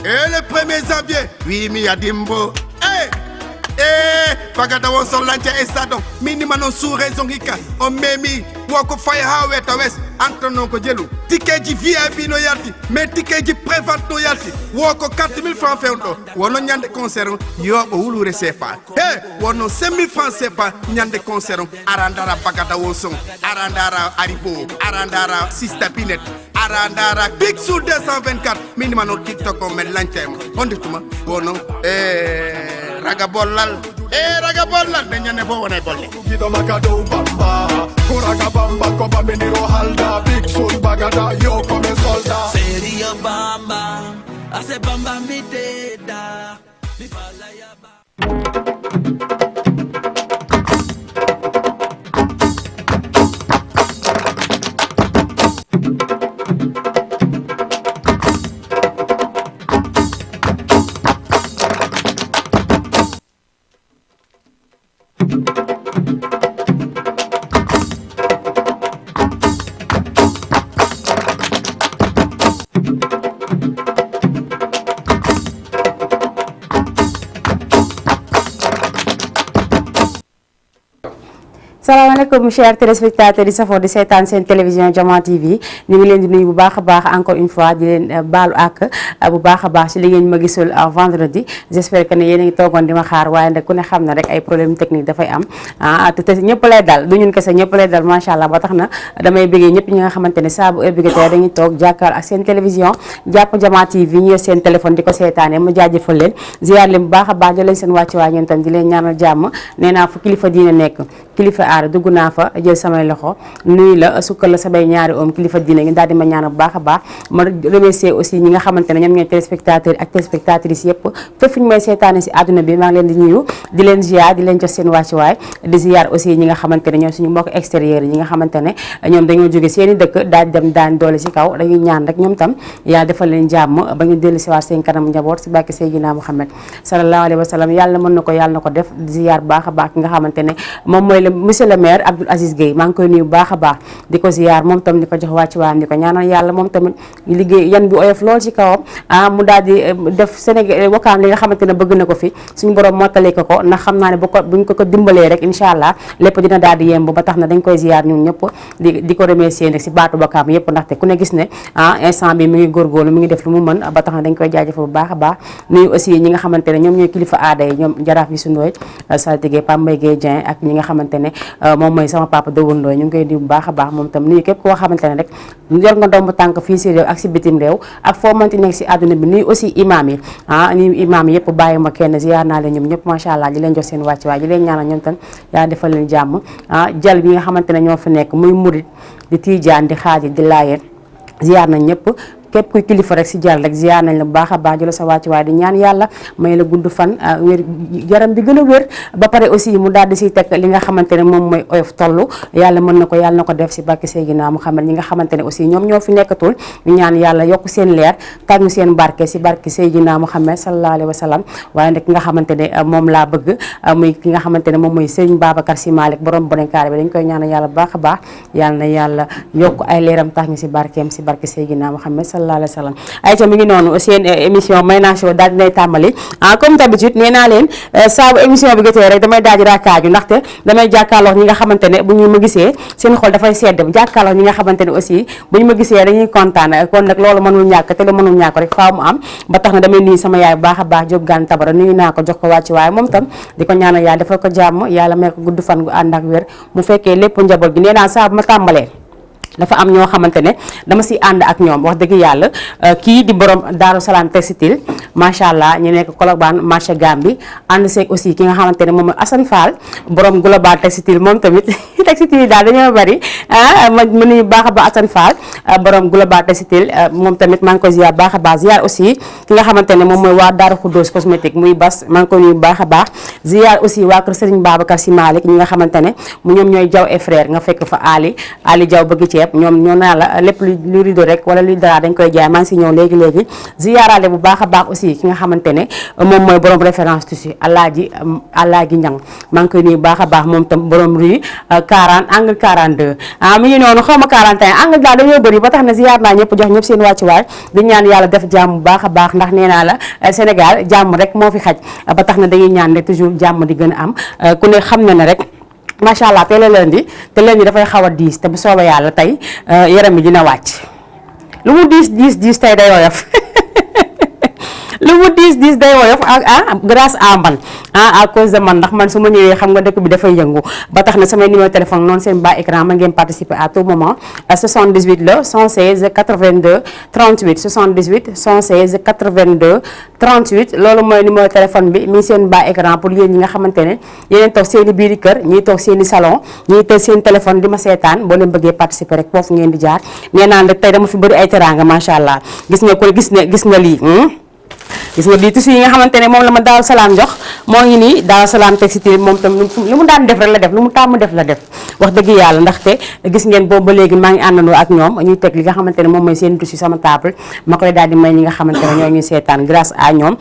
Et le 1er janvier, oui, mi adimbo. Bagada won so lancha estado minima non sous raison hika on memi woko fay hawe ta wes antonon ko jelu ticket ji VIP no yalti mais ticket ji prévente no yalti woko 4000 francs fewdo wono nyande concert yobo wulure sefa wono 5000 francs sefa nyande concert arandara bagada won son arandara aribo arandara sister pinet arandara big sur 224 minima no TikTok on men lancha on dituma wono raga bollal raga bollal be ñane fo wona bolle gido makado bamba ko raga bamba ko bambe ndiro halda big soul bagada yo comme soldat serio bamba ase bamba mi teda mi fala ya ba salaamaaleykum chers téléspectateurs di safoo di seetaan seen télévision Diama TV ñu ngi leen di nuyu bu baax a baax encore une fois di leen baalu ak bu baax a baax ci li ngeen ma gisul vendredi j'espère que ne yéen a ngi toogoon di ma xaar waaye nag ku ne xam na rek ay problème technique dafay am te ñëpp lay dal du ñun kese ñëpp lay dal macha allah ba tax na damay bëggee ñëpp ñi nga xamante ne saa bu heure bi jotee dañuy toog jàkkaar ak seen télévision jàpp Diama TV ñu yor seen téléphone di ko seetaanee ma jaajëfal leen ziar leen bu baax a baax di leen seen wàccuwaay ñoom tam di leen ñaanal jàmm nee naa fu kilifa diine nekk kilifa aar dugg naa fa jël samay loxo nuyu la sukkal la samay ñaari oom kilifa diine ngi daal di ma ñaanal bu baax a baax ma remercier aussi ñi nga xamante ne ñoom ñooy téléspectateurs ak téléspectatrices yëpp fépp fu ñu may seetaane si àdduna bi maa ngi leen di nuyu di leen ziar di leen jox seen wàccuwaay di ziar aussi ñi nga xamante ne ñoom suñu mbokk extérieur yi ñi nga xamante ne ñoom dañoo jóge seen i dëkk daal dem daan doole si kaw dañuy ñaan rek ñoom tam yàlla defal leen jàmm ba ñu dellu si waat seen kanam njaboot si bàkki Seydina Muhammad sallallahu alayhi wa sallam yàlla mën na ko yàlla na ko def di ziar baax a baax ki nga xamante ne moom mooy monsieur le maire Abdoul Aziz Gueye maa ngi koy nuyu bu baax a baax di ko ziar moom tam di ko jox wàcc waan di ko ñaanal yàlla moom tamit liggéey yan bi oyof lool ci kawam mu daal di def Sénégal wakaam li nga xamante ne bëgg na ko fi suñu borom mottali ko ko ndax xam naa ne buñ ko dimbalee rek incha allah lépp dina daal di yemb ba tax na dañ koy ziar ñun ñëpp di ko remercier nag si baatu wakaam yëpp ndaxte ku ne gis ne instant bi mi ngi góorgóorlu mi ngi def lu mu mën ba tax na dañ koy jaajëfal bu baax a baax nuyu aussi ñi nga xamante ne ñoom ñooy kilifa aada yi ñoom jaraaf yi sundooy saltige Pape Mbaye Gueye Dieng ak ñi nga xamante ne moom mooy sama papa dëwandooy ñu ngi koy di bu baax a baax moom tam nuyu képp koo xamante ne rek yor nga domb tànk fii si réew ak si bitim réew ak foo mënti nekk si àdduna bi nuyu aussi imam yi nuyu imam yëpp bàyyi ma kenn ziar naa leen ñoom ñëpp macha allah di leen jox seen wàcc waay di leen ñaanal ñoom tam yaa defal leen jàmm jal bi nga xamante ne ñoo fi nekk muy murit di tiijaan di xaaji di laayeen ziar nañ ñëpp képp kuy kilifa rek si jàll rek ziar nañ la bu baax a baax jëla sa wàcc waaye di ñaan yàlla may la gudd fan wér yaram bi gën a wér ba pare aussi mu daal di si teg li nga xamante ne moom mooy oyof toll yàlla mën na ko yàlla na ko def si barke Seydina Muhammad ñi nga xamante ne aussi ñoom ñoo fi nekkatul ñu ñaan yàlla yokk seen leer tàggu seen barke si barke Seydina Muhammad sallallahu alayhi wa sallam waaye nag ki nga xamante ne moom laa bëgg muy ki nga xamante ne moom mooy Serigne Babacar Sy Malick borom bonekaare bi dañ koy ñaanal yàlla bu baax a baax yàlla na yàlla yokk ay leeram tax ñu si barkeem si barke Seydina Muhammad sallallahu alayhi wa sallam ayca mi ngi noonu seen émission Mayna Show daal dinay tàmbali comme d'habitude nee naa leen saa bu émission bi jotee rek damay daal di raakaaju ndaxte damay jàkkaarloo ñi nga xamante ne bu ñu ma gisee seen xol dafay sedd jàkkaarloo ñi nga xamante ne aussi bu ñu ma gisee dañuy kontaan kon nag loolu mënul ñàkk te lu mënul ñàkk rek faaw mu am ba tax na damay nuyu sama yaay bu baax a baax Diop Gane Tabara nuyu naa ko jox ko wàcc waaye moom tam di ko ñaanal yàlla defal ko jàmm yàlla may ko gudd fan gu ànd ak wér mu fekkee lépp njaboot gi nee naa saa bu ma tàmbalee dafa am ñoo xamante ne dama si ànd ak ñoom wax dëgg yàlla kii di borom Daaru Salaam textile macha allah ñu nekk Colobane marché Gambie ànd seeg aussi ki nga xamante ne moom mooy Assane Fall borom global textile moom tamit textile yi daal dañoo bari ma nuyu baax a baax Assane Fall borom global textile moom tamit maa ngi koy ziar baax a baax ziar aussi ki nga xamante ne moom mooy waa Daaru Khoudoss cosmétique muy bas maa ngi koy nuyu baax a baax ziar aussi waa kër Serigne Babacar Sy Malick ñi nga xamante ne mu ñoom ñooy Diaw et frère nga fekk fa Ali Diaw bëgg ceeb xeeb ñoom ñoo naa la lépp lu rideau rek wala luy dara dañ koy jaay maa ngi si ñëw léegi ziyaarale bu baax a baax aussi ki nga xamante ne moom mooy borom référence tissu Alaaji Ñang maa ngi koy nuyu baax a baax moom tam borom rue 40 angle 42 mi ngi noonu xaw ma 41 angle daal dañoo bëri ba tax na ziyaar naa ñëpp jox ñëpp seen wàccuwaay di ñaan yàlla def jàmm bu baax a baax ndax nee naa la Sénégal jàmm rek moo fi xaj ba tax na dañuy ñaan rek toujours jàmm di gën a am ku ne xam na ne rek macha allah tey la lundi te lundi dafay xaw a diis te bu soobee yàlla tey yaram mi dina wàcc lu mu diis tey day woyof lu mu diis day woyof grâce à man à cause de man ndax man su ma ñëwee xam nga dëkk bi dafay yëngu ba tax na samay numéro téléphone noonu seen bas écran ma ngeen participer à tout moment 78 la 116 82 38 78 116 82 38 loolu mooy numéro téléphone bi mi seen bas écran pour yéen ñi nga xamante ne yéen toog seen i biiri kër ñiy toog seen i salon ñiy tëj seen téléphone di ma seetaan boo leen bëggee participer rek foofu ngeen di jaar nee naan rek tey dama fi bëri ay teranga macha allah gis nga ko gis nga lii gis nga lii tissu yi nga xamante ne moom la ma Daaru Salaam jox moo ngi nii Daaru Salaam textile moom tam lu mu daan def rek la def lu mu tàmm def la def wax dëgg yàlla ndaxte gis ngeen boobu ba léegi maa ngi àndandoo ak ñoom ñuy teg li nga xamante ne moom mooy seen tissu sama table ma koy daal di may ñi nga xamante ne ñoo ñuy seetaan grâce à ñoom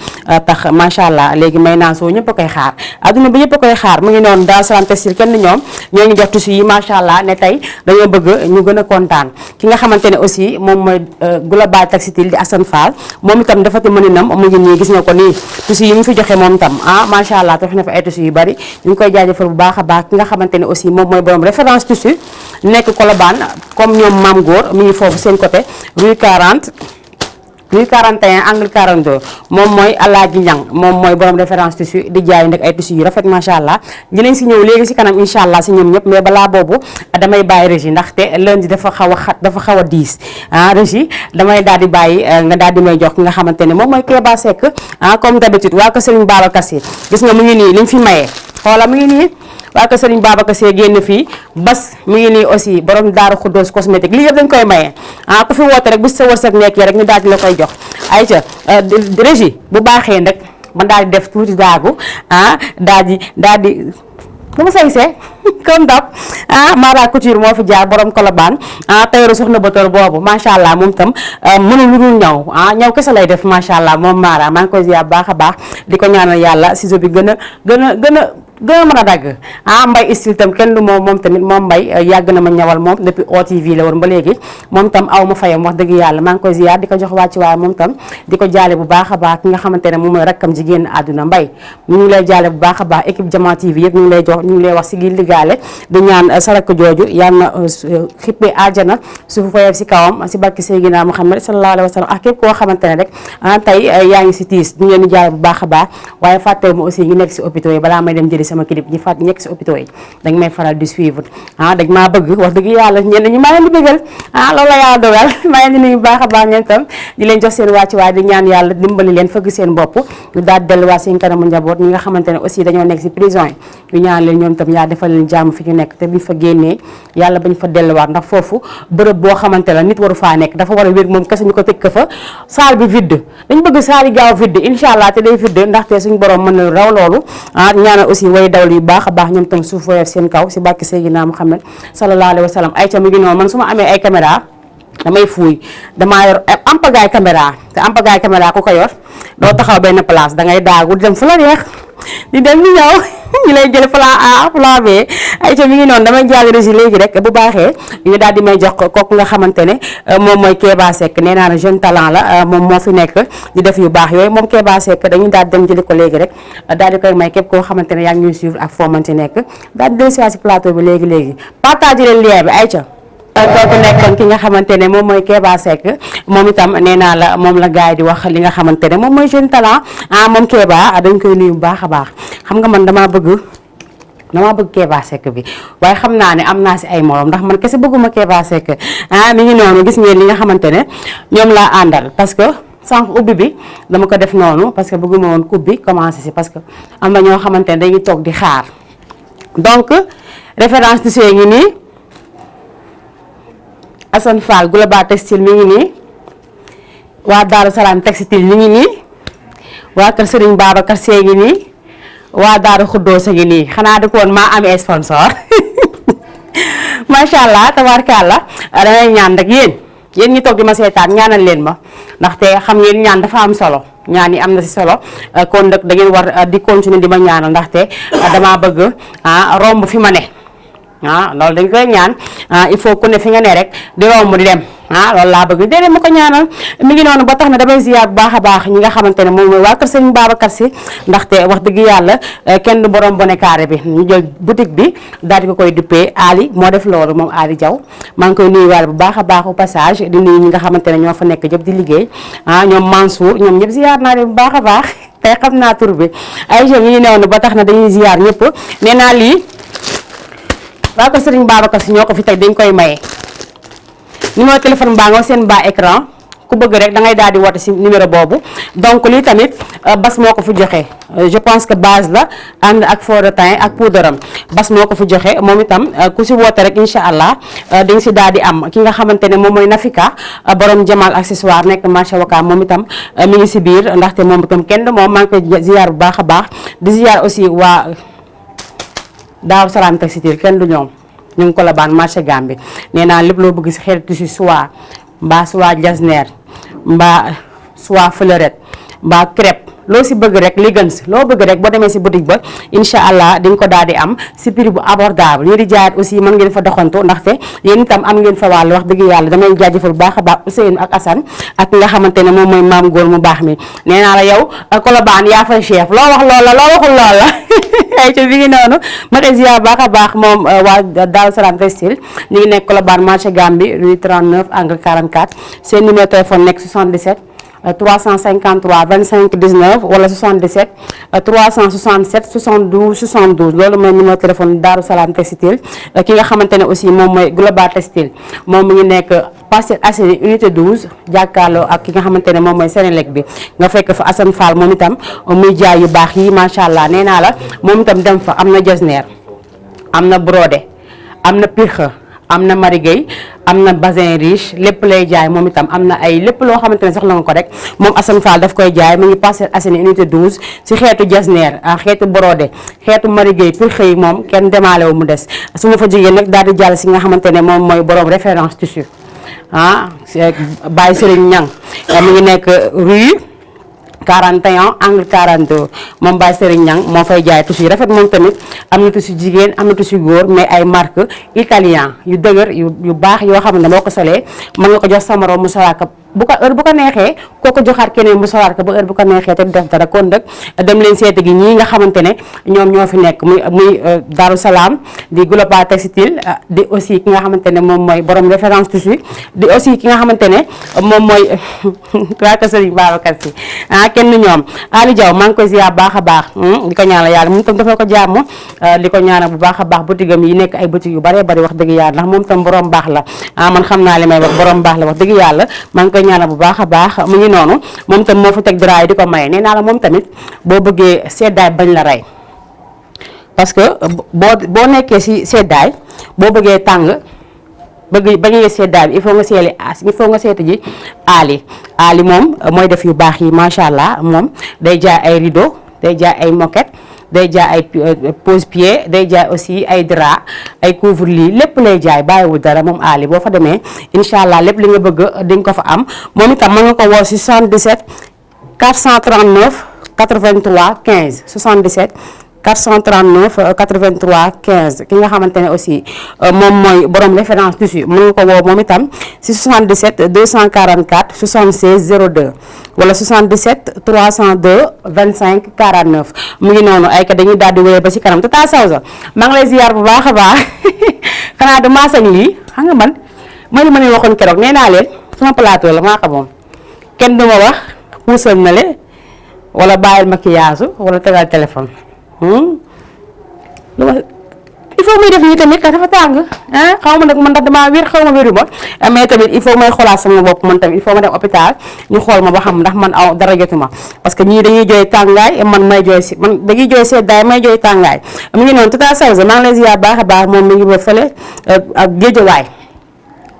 tax macha allah léegi may naa soo ñëpp a koy xaar adduna bi ñëpp a koy xaar mu ngi noonu Daaru Salaam textile kenn ñoom ñoo ngi jox tissu yi macha allah ne tey dañoo bëgg ñu gën a kontaan ki nga xamante ne aussi moom mooy global textile di Assane Fall moom itam dafa ti mëninam mu ngi nii gis nga ko nii tissu yi mu fi joxe moom tam macha allah tax na fa ay tissu yu bari ñu ngi koy jaajëfal bu baax a baax ki nga xamante ne aussi moom mooy borom référence tissu nekk Colobane comme ñoom Maam Góor mi ngi foofu seen côté rue 41 angle 42 moom mooy Alaaji Ñang moom mooy borom référence tissu di jaay nag ay tissu yu rafet macha allah dinañ si ñëw léegi si kanam incha allah si ñoom ñëpp mais balaa boobu damay bàyyi régie ndaxte lundi dafa xaw a xat dafa xaw a diis régie damay daal di bàyyi nga daal di may jox ki nga xamante ne moom mooy Kéba Seck comme d'habitude waa ko Serigne Babacar Sy gis nga mu ngi nii liñ fi mayee xoola mu ngi nii waa ko Serigne Babacar Sy génn fii bas mi ngi nii aussi borom Daaru Xuddoos cosmétique lii yëpp dañ koy maye ku fi woote rek bu sa wërsëg nekkee rek ñu daal di la koy jox ayca régie bu baaxee nag man daal di def tuuti daagu daal di lu ma saysee comme dab Mara Couture moo fi jaar borom Colobane tayoru soxna Bator boobu macha allah moom tam mënul lu dul ñaw ñaw kese lay def macha allah moom Mara maa ngi koy ziar baax a baax di ko ñaanal yàlla ciseau bi gën a mën a dagg Mbay style tam kenn du moom tamit moom Mbay yàgg na ma ñawal moom depuis OTV la woon ba léegi moom tam aw ma fayam wax dëgg yàlla maa ngi koy ziar di ko jox wàcc waaye moom tam di ko jaale bu baax a baax ki nga xamante ne moom mooy rakkam ji génn àdduna Mbay ñu ngi lay jaale bu baax a baax équipe Jama TV yëpp ñu ngi lay wax si gi ligaale di ñaan sa rakk jooju yàlla na xippee àjjana suufu fayeef si kawam si barki Seydina Muhammad sallallahu alayhi wa sallam ak képp koo xamante ne rek tey yaa ngi si tiis ñu leen di jaale bu baax a baax waaye fàttewu ma aussi ñu nekk si hôpitaux yi balaa may dem jëli sama clip ñi fàtt nekk si hôpitaux yi dañ may faral di suivre dañ maa bëgg wax dëgg yàlla ñenn ñi maa leen di bëggal loolu la yàlla dogal maa leen di nuyu baax a baax ñeen tam di leen jox seen wàcc waaye di ñaan yàlla dimbali leen fëgg seen bopp ñu daal delluwaat seen kanamu njaboot ñi nga xamante ne aussi dañoo nekk si prison yi ñu ñaan leen ñoom tam yaa defal leen jàmm fi ñu nekk te buñ fa génnee yàlla bañ fa delluwaat ndax foofu bërëb boo xamante la nit waru faa nekk dafa war a wér moom kese ñu ko tëj ko fa salle bi vide dañ bëgg salle yi gaaw vide incha allah te day vide ndaxte suñu borom mën na raw loolu ñaanal aussi way dawal yu baax a baax ñoom tam suuf woyof seen kaw si barke Seydina Muhammad sallallahu alayhi wa sallam ay ca mu ngi noonu man su ma amee ay caméra damay fuuy damaa yor ampagaay caméra te ampagaay caméra ku ko yor doo taxaw benn place dangay daagu di dem fu la neex di dem di ñëw ñu lay jël plan A plan B ay ca mi ngi noonu damay jàll régie léegi rek bu baaxee ñu daal di may jox kooku nga xamante ne moom mooy Kéba Seck nee naa ne jeune talent la moom moo fi nekk di def yu baax yooyu moom Kéba Seck dañuy daal di dem jëli ko léegi rek daal di koy may képp koo xamante ne yaa ngi ñuy suivre ak foo mënti nekk daal di dellusiwaat si plateau bi léegi partage leen lien bi ay ca kooku nekkoon ki nga xamante ne moom mooy Kéba Seck moom itam nee naa la moom la gars yi di wax li nga xamante ne moom mooy jeune talent moom Kéba dañ koy nuyu bu baax a baax xam nga man damaa bëgg Kéba Seck bi waaye xam naa ne am naa si ay morom ndax man kese bëgguma Kéba Seck mi ngi noonu gis ngeen li nga xamante ne ñoom laa àndal parce que sànq ubbi bi dama ko def noonu parce que bëgguma woon coupe bi commencé si parce que am na ñoo xamante ne dañuy toog di xaar donc référence tissu ngi nii Assane Fall Global Textile mi ngi nii waa Daaru Salaam Textile mi ngi nii waa kër Serigne Babacar Sy ngi nii waa Daaru Xuddoos ngi nii xanaa di ko woon maa amee sponsor macha allah tabaarkalla damay ñaan rek yéen ñi toog di ma seetaan ñaanal leen ma ndaxte xam ngeen ñaan dafa am solo ñaan yi am na si solo kon nag da ngeen war di continuer di ma ñaanal ndaxte damaa bëgg romb fi ma ne loolu dañ koy ñaan il faut ku ne fi nga ne rek di romb di dem loolu laa bëgg déedéet ma ko ñaanal mi ngi noonu ba tax na damay ziar bu baax a baax ñi nga xamante ne moom mooy waa kër Serigne Babacar Sy ndaxte wax dëgg yàlla kenn du borom bone carré bi ñu jël boutique bi daal di ko koy duppee Ali moo def loolu moom Ali Diaw maa ngi koy nuyuwaale bu baax a baax au passage di nuyu ñi nga xamante ne ñoo fa nekk jëpp di liggéey ñoom Mansour ñoom ñëpp ziar naa leen bu baax a baax tey xam naa tur bi ay jeunes yi ñu newoon ba tax na dañuy ziar ñëpp nee naa lii waa ko Serigne Babacar Sy ñoo ko fi teg dañ koy maye numéro téléphone baa nga seen bas écran ku bëgg rek da ngay daal di woote si numéro boobu donc lii tamit bas moo ko fi joxe je pense que base la ànd ak fond de teint ak poudre am bas moo ko fi joxe moom itam ku si woote rek incha allah di nga si daal di am ki nga xamante ne moom mooy Nafika borom Jamal accessoire nekk marché Wakaam moom itam mi ngi si biir ndaxte moom itam kenn du moom maa ngi koy ziar bu baax a baax di ziar aussi waa Daaru Salaam textile kenn du ñoom ñu ngi ko la baan marché Gambie nee naa lépp loo bëgg si xeetu tissu soie mbaa soie jasner mbaa soie fleurette mbaa crêpe loo si bëgg rek li gën si loo bëgg rek boo demee si boutique ba incha allah di nga ko daal di am si prix bu abordable ñi di jaayaat aussi mën ngeen fa doxantu ndaxte yéen itam am ngeen fa wàll wax dëgg yàlla damay jaajëfal bu baax a baax Ousseynou ak Assane ak nga xamante ne moom mooy maam góor mu baax mi nee naa la yow Colobane yaa fay chef loo wax loola loo waxul loola ay ci bi ngi noonu ma koy ziar baax a baax moom waa Daaru Salaam textile ñu ngi nekk Colobane marché Gambie rue 39 angle 44 seen numéro téléphone nekk 77 353 25 19 wala 77 367 72 72 loolu mooy numéro téléphone Daaru Salaam textile ki nga xamante ne aussi moom mooy Global textile moom mi ngi nekk Parcelles Assainies unité 12 jàkkaarloo ak ki nga xamante ne moom mooy Sénélec bi nga fekk fa Assane Fall moom itam muy jaay yu baax yi macha allah nee naa la moom itam dem fa am na jasner am na brodé am na pirxa am na marigay am na bazin riche lépp lay jaay moom itam am na ay lépp loo xamante ne soxla nga ko rek moom Assane Fall daf koy jaay mu ngi Parcelles Assainies unité 12 si xeetu jasner xeetu brodé xeetu marigay pirxa yi moom kenn demaale wu mu des su ma fa jigéen nag daal di jàll si nga xamante ne moom mooy borom référence tissu Baye Serigne Niang mi ngi nekk rue 41 angle 42 moom Baye Serigne Niang moo fay jaay tissu yu rafet moom tamit am na tissu jigéen am na tissu góor mais ay marque italien yu dëgër yu baax yoo xam ne moo ko solee mën nga ko jox sa morom mu solaa ko bu ko heure bu ko neexee koo ko joxaat keneen mu solaat ko ba heure bu ko neexee te du def dara kon nag dem leen seeti gi ñii nga xamante ne ñoom ñoo fi nekk muy Daaru Salaam di Global textile di aussi ki nga xamante ne moom mooy borom référence tissu di aussi ki nga xamante ne moom mooy waa ko Serigne Babacar Sy kenn ñoom Ali Diaw maa ngi koy ziar baax a baax di ko ñaanal yàlla moom tam dafa ko jàmm di ko ñaanal bu baax a baax boutique am yi nekk ay boutique yu bare bari wax dëgg yàlla ndax moom tam borom baax la man xam naa li may wax borom baax la wax dëgg yàlla maa ngi koy ñaanal bu baax a baax mu ngi noonu moom tam moo fa teg dara yi di ko maye nee naa la moom tamit boo bëggee seddaay bañ la rey parce que boo nekkee si seddaay boo bëggee tàng bëgg ba ñu seddaay bi il faut nga seeti ji Ali moom mooy def yu baax yi macha allah moom day jaay ay rideau day jaay ay moquette day jaay ay pose-pied day jaay aussi ay drap ay couvre-lit lépp lay jaay bàyyiwul dara moom Ali boo fa demee incha allah lépp li nga bëgg di nga ko fa am moom itam mën nga ko woo si 77 439 83 15 77 439 83 15 ki nga xamante ne aussi moom mooy borom référence tissu mën nga ko woo moom itam si 77 244 76 02 wala 77 302 25 49 mu ngi noonu ay ka dañuy daal di wéyee ba si kanam Tata Sawza maa ngi lay ziar bu baax a baax xanaa du maasañ lii xam nga man ma ne waxoon keroog nee naa leen sama plateau la maa ko moom kenn du ma wax puusal na le wala bàyyil maquillage wala tegal téléphone. Il faut muy def nii tamit dafa tàng xaw ma nag man ndax damaa wér xaw ma wéru ma mais tamit il faut may xoolaat sama bopp man tamit il faut ma dem hôpital ñu xool ma ba xam ndax man aw dara jotuma parce que ñii dañuy jooy tàngaay man may jooy si man dañuy jooy seddaay may jooy tàngaay mu ngi noonu Tata Sawza maa ngi lay ziar baax a baax moom mi ngi ba fële ak Géejawaay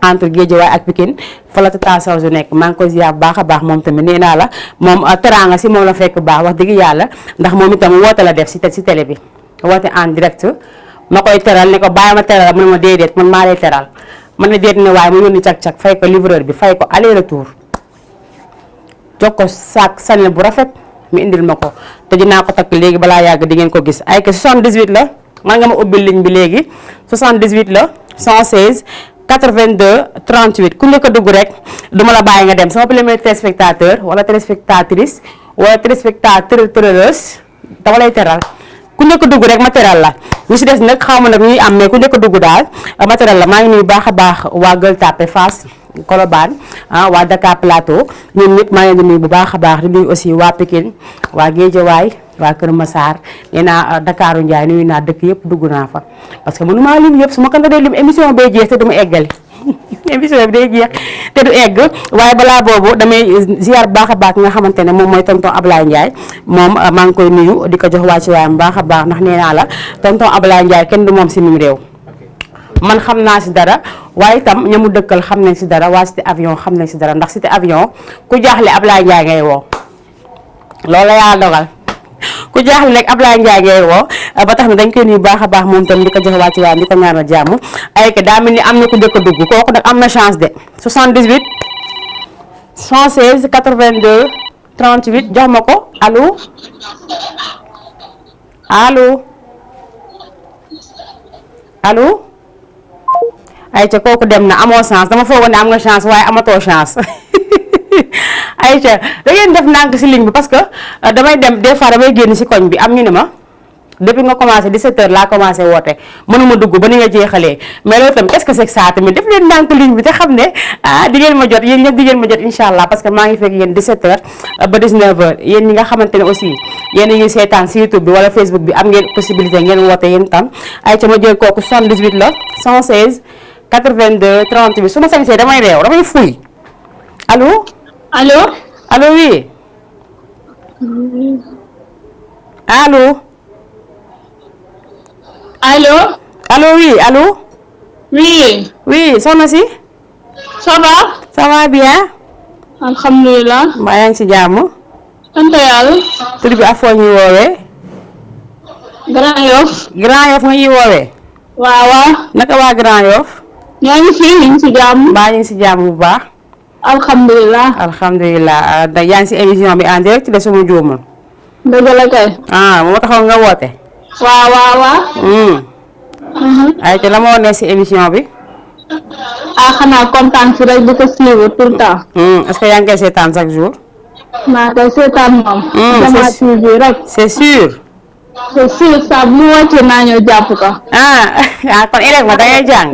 entre Géejawaay ak Pikine fa la Tata Sawza nekk maa ngi koy ziar bu baax a baax moom tamit nee naa la moom teraanga si moom la fekk baax wax dëgg yàlla ndax moom itam woote la def si télé bi woote en direct ma koy teral ne ko bàyyi ma teral mu ne ma déedéet man maa lay teral man ne déet ne waaye mu yónni cag-cag fay ko livreur bi fay ko aller retour jox ko saak sanel bu rafet mu indil ma ko te dinaa ko takk léegi balaa yàgg di ngeen ko gis ay que 78 la man nga ma ubbil ligne bi léegi 78 la 116 82 38 ku njëkk a dugg rek duma la bàyyi nga dem sama premier téléspectateur wala téléspectatrice wala téléspectatrice dama lay teral ku njëkk a dugg rek ma teral la ñu si des nag xaw ma nag ñuy am mais ku njëkk a dugg daal ma teral la maa ngi nuyu baax a baax waa Gueule Tapée Fass Colobane waa Dakar Plateau ñoom ñëpp maa ngi leen di nuyu bu baax a baax di nuyu aussi waa Pikine waa Guédiawaye waa Kër Massar nee naa Dakaru Ndiaye nuyu naa dëkk yëpp dugg naa fa parce que mënu maa lim yëpp su ma ko dee lim émission bay jeex te du ma eggali émission bi day jeex te du egg waaye balaa boobu damay ziar baax a baax nga xamante ne moom mooy tonton Ablaye Ndiaye moom maa ngi koy nuyu di ko jox waa ci waayam baax a baax ndax nee naa la tonton Ablaye Ndiaye kenn du moom si mim réew man xam naa si dara waaye itam ñamu dëkkal xam nañ si dara waa cité avion xam nañ si dara ndax cité avion ku jaaxle Ablaye Ndiaye ngay woo loolu la yaa dogal ku jaaxle rek Ablaye Ndiaye ngay woo ba tax na dañ koy nuyu baax a baax moom tam di ko jox waa ci waayam di ko ñaanal jàmm ay que daa mel ni am na ku njëkk a dugg kooku nag am na chance de 78 116 82 38 jox ma ko allo allo allo ayca kooku dem na amoo chance dama foogoon ne am nga chance waaye amatoo chance ayca da ngeen def ndànk si ligne bi parce que damay dem des fois damay génn si koñ bi am ñu ne ma depuis nga commencé 17h laa commencé woote mënuma dugg ba ni nga jeexalee mais loolu tamit est-ce que c'est ça tamit def leen ndànk ligne bi te xam ne di ngeen ma jot yéen ñëpp di ngeen ma jot incha allah parce que maa ngi fekk yéen 17h ba 19h yéen ñi nga xamante ne aussi yéen ñuy seetaan si YouTube bi wala Facebook bi am ngeen possibilité ngeen woote yéen tam ayca ma jël kooku 78 la 116 82 38 su ma sañsee damay réew damay fuy allo. allo. allo oui. allo. allo. allo oui allo. oui. oui soxna si. ça va. ça va bien. alhamdulilah. mbaa yaa ngi si jàmm. sant yàlla. tur bi ak foo ñuy woowee. Grand Yoff. Grand Yoff nga ñuy woowee. waaw waaw. naka waa Grand Yoff. ñoo ngi fi ñu ngi si jàmm. mbaa ñu ngi si jàmm bu baax. alhamdulilah. alhamdulilah da yaa ngi si émission bi en direct de suma juumul. dëgg la kay. moo taxoon nga woote. waaw waaw waaw. ay te la moo ne si émission bi. xanaa kontaan si rek di ko suivre tout le temps. est-ce que yaa ngi koy seetaan chaque jour. maa koy seetaan moom. Jama TV rek. c'est sûr. c'est sûr ça bu mu wàccee naa ñëw jàpp ko. kon élève ma da ngay jàng.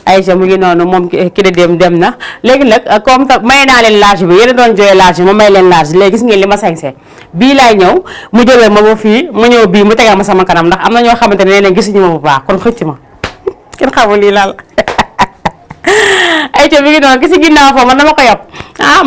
Aïcha mu ngi noonu moom ki de dem na léegi nag comme may naa leen large bi yéen a doon jooy large ma may leen large léegi gis ngeen li ma sañse bii laay ñëw mu jëlee ma ba fii mu ñëw bii mu tegal ma sama kanam ndax am na ñoo xamante ne nee nañ gisuñu ma bu baax kon xëcc ma kenn xamul lii lan Aïcha mi ngi noonu ki si ginnaaw foofu man dama ko yob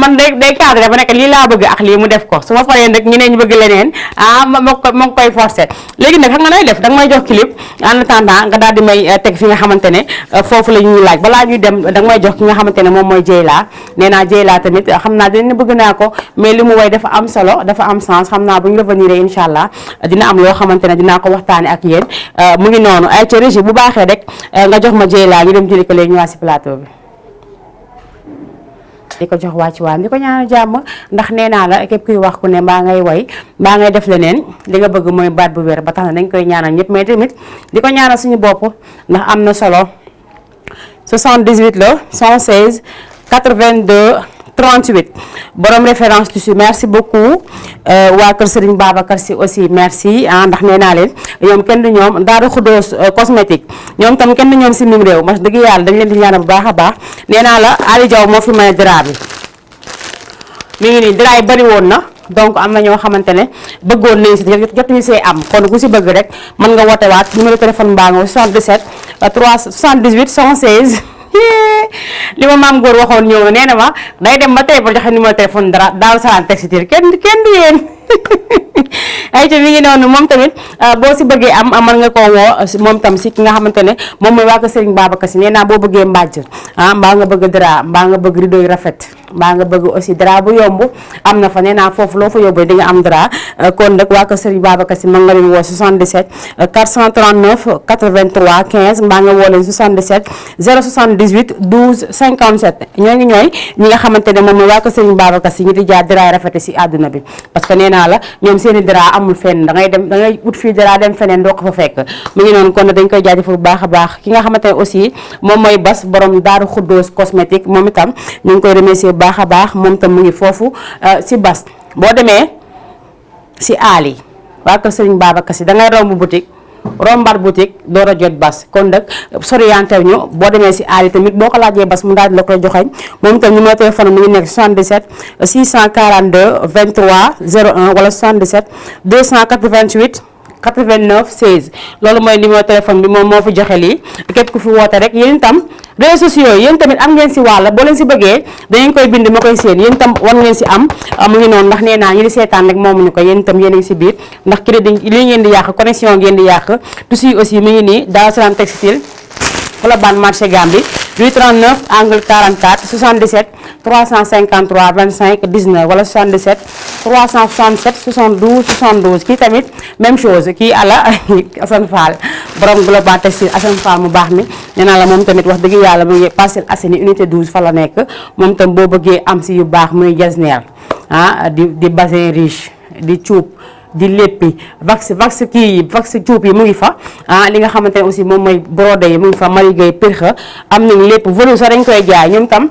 man day cadré ba nekk lii laa bëgg ak lii mu def ko su ma paree nag ñeneen ñu bëgg leneen ma ngi koy forcé léegi nag xam nga nay def danga may jox clip en attendant nga daal di may teg fi nga xamante ne foofu la ñuy laaj balaa ñuy dem danga may jox ki nga xamante ne moom mooy Dieyla nee naa Dieyla tamit xam naa dinañ bëgg naa ko mais li mu woy dafa am solo dafa am sens xam naa bu ñu revenir incha allah dina am loo xamante ne dinaa ko waxtaane ak yéen mu ngi noonu ay ca régie bu baaxee rek nga jox ma Dieyla ñu dem jëli ko léegi ñu waa si plateau bi di ko jox wàcc waam di ko ñaanal jàmm ndax nee naa la képp kuy wax ku ne mbaa ngay woy mbaa ngay def leneen li nga bëgg mooy baat bu wér ba tax na dañ koy ñaanal ñëpp mais tamit di ko ñaanal suñu bopp ndax am na solo 78 la 116 82 38 borom référence tissu merci beaucoup waa kër Serigne Babacar Sy aussi merci ndax nee naa leen ñoom kenn du ñoom Daaru Xudoos cosmétique ñoom tam kenn du ñoom si mim réew mas dëgg yàlla dañ leen di ñaanal bu baax a baax nee naa la Ali Diaw moo fi may drap bi mi ngi nii drap yi bari woon na donc am na ñoo xamante ne bëggoon nañ si jotuñu see am kon ku si bëgg rek mën nga woote waat numéro téléphone baa nga 77 378 116 li ma maam góor waxoon ñëw na nee na ma day dem ba tey ba joxe numéro téléphone dara Daaru Salaam Textile kenn du yéen ay te mi ngi noonu moom tamit boo si bëggee am mën nga koo woo moom tam si ki nga xamante ne moom mooy waa ko Serigne Babacar Sy nee naa boo bëggee mbàjj mbaa nga bëgg drap mbaa nga bëgg rideau yu rafet mbaa nga bëgg aussi drap bu yomb am na fa nee naa foofu loo fa yóbbee di nga am drap kon nag waa ko Serigne Babacar Sy mën nga leen woo 77 439 83 15 mbaa nga woo leen 77 078 12 57 ñooy ñi nga xamante ne moom mooy waa ko Serigne Babacar Sy ñi di jaar drap rafet si àdduna bi parce que nee naa la ñoom seeni drap amul fenn da ngay ut fii drap dem feneen doo ko fa fekk mu ngi noonu kon dañ koy jaajëfal bu baax a baax ki nga xamante ne aussi moom mooy Bas borom Daaru Xuddoos cosmétique moom itam ñu ngi koy remercier bu baax a baax moom itam mu ngi foofu si Bas boo demee si Ali waa ko Serigne Babacar Sy da ngay romb boutique rombar boutique door a jot Bas kon nag soriyantew ñu boo demee si Ali tamit boo ko laajee Bas mu daal di la koy joxeñ moom itam numéro téléphone mu ngi nekk 77 642 23 01 wala 77 288 89 16 loolu mooy numéro téléphone bi moom moo fi joxe lii képp ku fi woote rek yéen itam réseaux sociaux yéen tamit am ngeen si wàll boo leen si bëggee dangeen koy bind ma koy seen yéen itam war ngeen si am mu ngi noonu ndax nee naa ñu di seetaan rek moomuñu ko yéen itam yéen a ngi si biir ndax crédit li ngeen di yàq connexion ngeen di yàq tusi aussi mu ngi nii Daaru Salaam textile Colobane marché Gambie rue 39 angle 44 77 353 25 19 wala 77 367 72 72 kii tamit même chose kii ala Assane Fall borom Global Textile Assane Fall mu baax mi nee naa la moom tamit wax dëgg yàlla mu ngi Parcelles Assainies unité 12 fa la nekk moom tam boo bëggee am si yu baax muy jasneer di bassin riche di cuub di léppi vax cuub yi mu ngi fa li nga xamante ne aussi moom mooy brodé yi mu ngi fa marigay pirxa am nañ lépp velours sax dañ koy jaay ñoom tam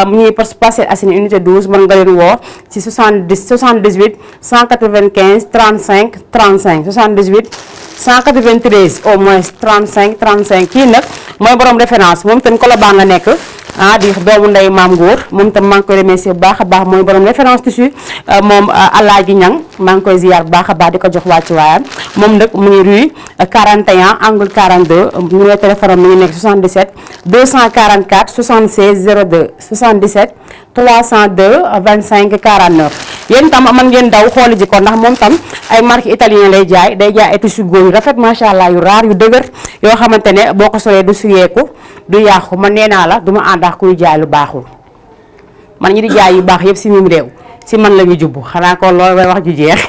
ñuy Parcelles Assainies unité 12 mën nga leen woo ci 78 195 35 35 78 193 au moins 35 35 kii nag mooy borom référence moom tam Colobane la nekk di doomu ndey maam Ngor moom tam maa ngi koy remercier bu baax a baax mooy borom référence tissu moom Alaaji Ñang maa ngi koy ziar bu baax a baax di ko jox wàccu waayam moom nag mu ngi rue 41 angle 42 numéro téléphone mi ngi nekk 77 244 76 02 77 302 25 49 yéen tam mën ngeen daw xooli ji ko ndax moom tam ay marque italien lay jaay day jaay ay tissu góor yu rafet macha allah yu raar yu dëgër yoo xamante ne boo ko solee du suyeeku du yàqu man nee naa la du ma ànd ak kuy jaay lu baaxul man ñi di jaay yu baax yëpp si mim réew si man la ñu jubbu xanaa ko loolu may wax ju jeex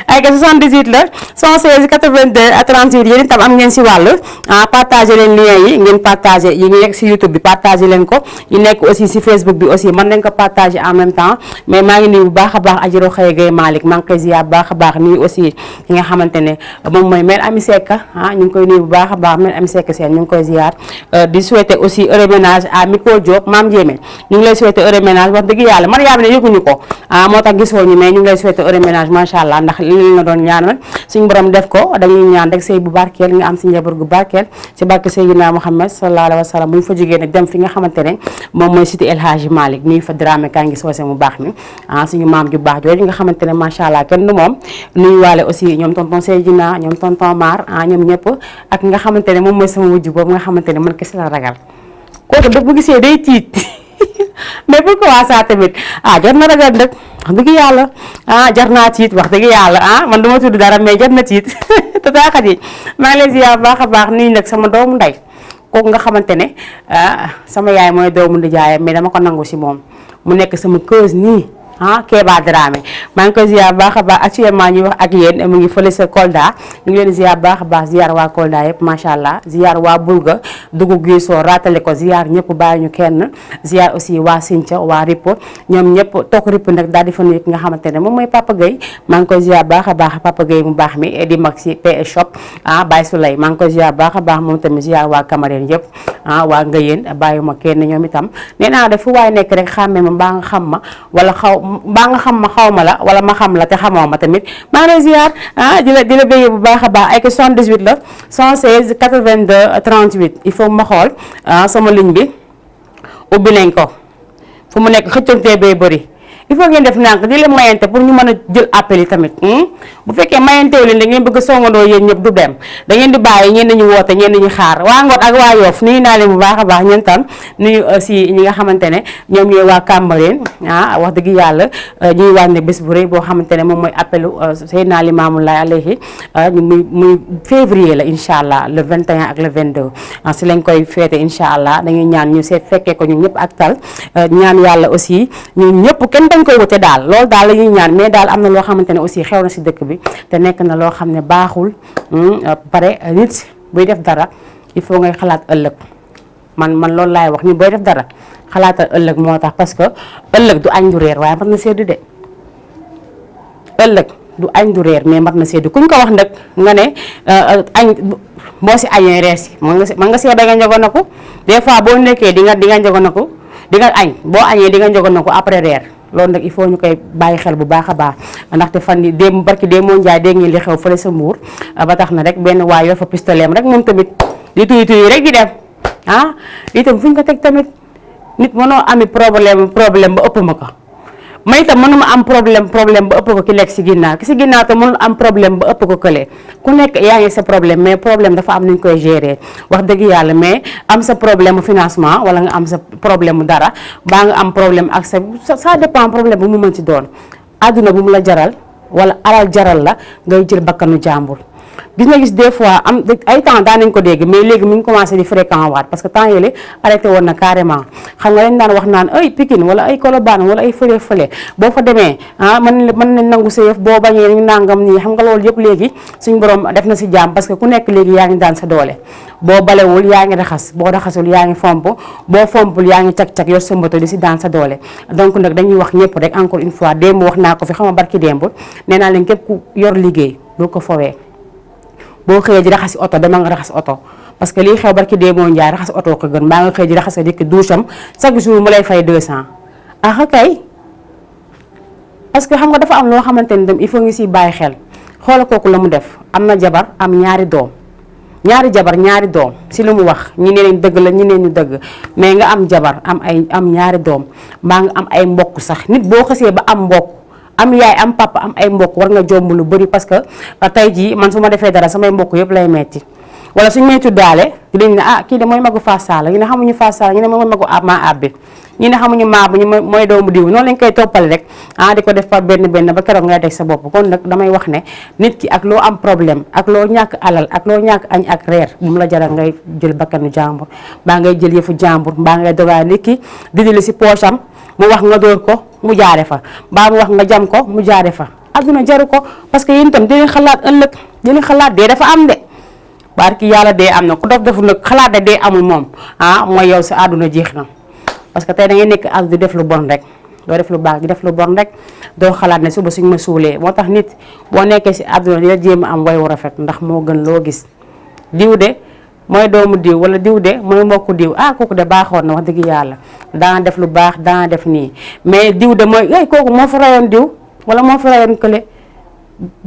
ay ka 78 la 116 82 38 yéen itam am ngeen si wàll partagé leen lien yi ngeen partagé yi ngi nekk si YouTube bi partagé leen ko yi nekk aussi si Facebook bi aussi mën nañ ko partagé en même temps mais maa ngi nuyu bu baax a baax Adjiro Xëye Gay Malick maa ngi koy ziar bu baax a baax nuyu aussi ki nga xamante ne moom mooy mère Ami Seck ñu ngi koy nuyu bu baax a baax mère Ami Seck seen ñu ngi koy ziar di souhaiter aussi heureux ménage à Miko Diop Mame Diémé ñu ngi lay souhaiter heureux ménage wax dëgg yàlla man yaa ne yëguñu ko moo tax gisoo ñu mais ñu ngi lay souhaiter heureux ménage macha allah ndax li nga doon ñaanal suñu borom def ko dañuy ñaan rek sëy bu barkeel nga am si njaboot gu barkeel si barke Seydina Muhammad sallallahu alayhi wa sallam bu ñu fa jógee nag dem fi nga xamante ne moom mooy cité El Hadji Malick nuyu fa Dramé kaa ngi soose mu baax mi suñu maam ju baax jooju nga xamante ne macha allah kenn du moom nuyu waale aussi ñoom tonton Seydina ñoom tonton Mar ñoom ñëpp ak nga xamante ne moom mooy sama wujju boobu nga xamante ne man kese la ragal kooku daf bu gisee day tiit mais pourquoi ça tamit jar na ragal nag wax dëgg yàlla jar naa tiit wax dëgg yàlla man duma tudd dara mais jar na tiit te taaxat yi maa ngi leen ziar baax a baax nii nag sama doomu ndey kooku nga xamante ne sama yaay mooy doomu ndijaayam mais dama ko nangu si moom mu nekk sama keuse nii Kéba Dramé maa ngi koy ziar baax a baax actuellement ñuy wax ak yéen mu ngi fële sa Kolda ñu ngi leen ziar baax a baax ziar waa Kolda yëpp macha allah ziar waa Bulga dugub gi soo raatale ko ziar ñëpp bàyyi ñu kenn ziar aussi waa Sinthia waa Ripo ñoom ñëpp toog Ripo nag daal di fa nuyu ki nga xamante ne moom mooy Papa Gueye maa ngi koy ziar baax a baax Papa Gueye mu baax mi di mag si PS shop Baye Souley maa ngi koy ziar baax a baax moom tamit ziar waa Camarène yëpp waa Ngayeen bàyyi ma kenn ñoom itam nee naa def fu waay nekk rek xàmmee ma mbaa nga xam ma wala mbaa nga xam ma xaw ma la wala ma xam la te xamoo ma tamit maa ngi lay ziar di la béyee bu baax a baax ay que 78 la 116 82 38 il faut ma xool sama ligne bi ubbi nañ ko fu mu nekk xëccantee bay bëri il faut ngeen def nànk di leen mayante pour ñu mën a jël appel yi tamit bu fekkee mayanteewu leen da ngeen bëgg a songandoo yéen ñëpp du dem da ngeen di bàyyi ñenn ñi woote ñenn ñi xaar waa Ngor ak waa Yoff nuyu naa leen bu baax a baax ñeen tam nuyu aussi ñi nga xamante ne ñoom ñooy waa Cambérène wax dëgg yàlla ñuy wàññi bés bu rëy boo xamante ne moom mooy appelu Seydina Limaamu Laay alayhi muy février la incha allah le 21 ak le 22 si lañ koy féete incha allah dañuy ñaan ñu seet fekkee ko ñun ñëpp ak tal ñaan yàlla aussi ñun ñëpp kenn dañ koy wute daal loolu daal la ñuy ñaan mais daal am na loo xamante ne aussi xew na si dëkk bi te nekk na loo xam ne baaxul pare nit buy def dara il faut ngay xalaat ëllëg man loolu laay wax ni booy def dara xalaatal ëllëg moo tax parce que ëllëg du añ du reer waaye mat na seddu de ëllëg du añ du reer mais mat na seddu kuñ ko wax nag nga ne añ boo si añee reer si man nga see da nga njogonaku des fois boo nekkee di nga njogonaku di nga añ boo añee di nga njogonaku après reer loolu nag il faut ñu koy bàyyi xel bu baax a baax ndaxte fan yi démb barki démb moo njaay dégg ngeen li xew fële sa Mbuur ba tax na rek benn waay yor fa pistolet rek moom tamit di tuy rek di dem itam fu ñu ko teg tamit nit mënoo ami problème ba ëpp ma ko may itam mënuma am problème ba ëpp ko ki nekk si ginnaaw ki si ginnaaw te mënul am problème ba ëpp ko kële ku nekk yaa ngi sa problème mais problème dafa am nu ñu koy gérer wax dëgg yàlla mais am sa problème mu financement wala nga am sa problème mu dara baa nga am problème ak ça dépend problème bu mu mën ci doon àdduna bu mu la jaral wala alal jaral la ngay jël bakkanu jàmbur gis des fois am ay temps daan nañ ko dégg mais léegi mu ngi commencé di fréquent waat parce que temps yële arrêté woon na carrément xam nga dañ daan wax naan ay Pikine wala ay Colobane wala ay fële boo fa demee mën nañ nangu sa yëf boo bañee ni nangam nii xam nga loolu yëpp léegi suñ borom def na si jàmm parce que ku nekk léegi yaa ngi daan sa doole boo balewul yaa ngi raxas boo raxasul yaa ngi fomp boo fompul yaa ngi cag-cag yor sa mbato di si daan sa doole donc nag dañuy wax ñëpp rek encore une fois démb wax naa ko fi xam nga barki démb nee naa leen képp ku yor liggéey bul ko fowee boo xëyee di raxasi oto dama nga raxas oto parce que lii xew barki dee moo njaay raxas oto ko gën mbaa nga xëy di raxas sa dikk douche am chaque jour mu lay fay 200 kay parce que xam nga dafa am loo xamante ni dem il faut ngi siy bàyyi xel xoola kooku la mu def am na jabar am ñaari doom si lu mu wax ñi ne leen dëgg la ñi ne ñu dëgg mais nga am jabar am ñaari doom mbaa nga am ay mbokk sax nit boo xësee ba am mbokk am yaay am papa am ay mbokk war nga jomb lu bëri parce que tey jii man su ma defee dara samay mbokk yëpp lay metti wala suñu may tuddaale dinañ ne kii de mooy magu Fass Sall ñu ne xamuñu Fass Sall ñu ne mooy magu maa abbi ñu ne xamuñu maa bu ñu mooy doomu diw noonu lañ koy toppale rek di ko def par benn ba keroog ngay teg sa bopp kon nag damay wax ne nit ki ak loo am problème ak loo ñàkk alal ak loo ñàkk añ ak reer bu mu la jaral ngay jël bakkanu jàmbur mbaa ngay jël yëfu jàmbur mbaa ngay dogaa nit ki didili si poche am mu wax nga dóor ko mu jaare fa mbaa mu wax nga jam ko mu jaare fa adduna jaru ko parce que yéen itam dinañ xalaat ëllëg dinañ xalaat dee dafa am de barki yàlla dee am na ku dof defu nag xalaat de dee amul moom mooy yow sa àdduna jeex na parce que tey da ngay nekk ak di def lu bon rek doo def lu baax di def lu bon rek doo xalaat ne suba suñ ma suulee moo tax nit boo nekkee si àdduna dina jéem a am way wu rafet ndax moo gën loo gis diw de mooy doomu diw wala diw de mooy mbokku diw kooku de baaxoon na wax dëgg yàlla daana def lu baax daana def nii mais diw de mooy kooku moo fa rayoon diw wala moo fa rayoon kële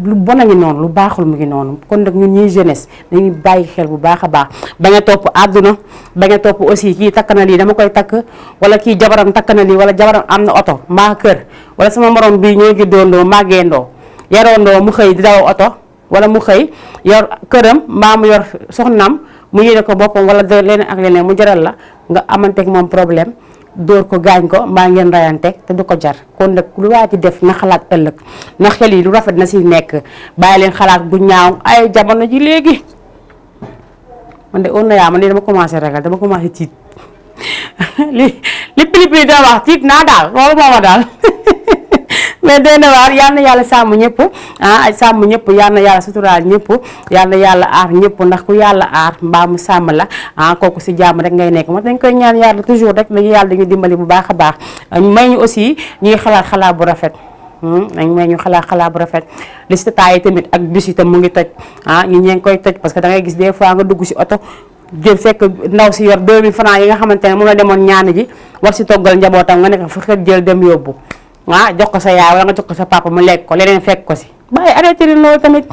lu bon a ngi noonu lu baaxul mu ngi noonu kon nag ñun ñuy jeunesse dañuy bàyyi xel bu baax a baax bañ a topp àdduna bañ a topp aussi kii takk na lii dama koy takk wala kii jabaram takk na lii wala jabaram am na oto mbaa kër wala sama morom bii ñoo ngi doondoo màggeendoo yaroondoo mu xëy di daw oto wala mu xëy yor këram mbaa mu yor soxnaam mu yéene ko boppam wala leneen ak leneen mu jaral la nga amanteeg moom problème dóor ko gaañ ko mbaa ngeen rayante te du ko jar kon nag lu waa ci def na xalaat ëllëg na xel yi lu rafet na si nekk bàyyi leen xalaat bu ñaaw ay jamono ji léegi man de on na yaa man de dama commencé ragal dama commencé tiit li pili da wax tiit naa daal loolu mooma daal mais doy na waar yal na yàlla sàmm ñëpp sàmm ñëpp yal na yàlla suturaal ñëpp yal na yàlla aar ñëpp ndax ku yàlla aar mbaa mu sàmm la kooku si jàmm rek ngay nekk moo dañ koy ñaan yàlla toujours rek dañu yàlla dañu dimbali bu baax a baax may ñu aussi ñuy xalaat bu rafet nañ may ñu xalaat bu rafet liste taay yi tamit ak bus yi tam mu ngi toj ñu ngi koy toj parce que da ngay gis des fois nga dugg si oto jël fekk ndaw si yor 2000 francs yi nga xamante ne moom la demoon ñaani ji war si toggal njabootam nga nekk fa xet jël dem yóbbu jox ko sa yaay wala nga jox ko sa papa mu lekk ko leneen fekk ko si bàyyi arrêté leen loolu tamit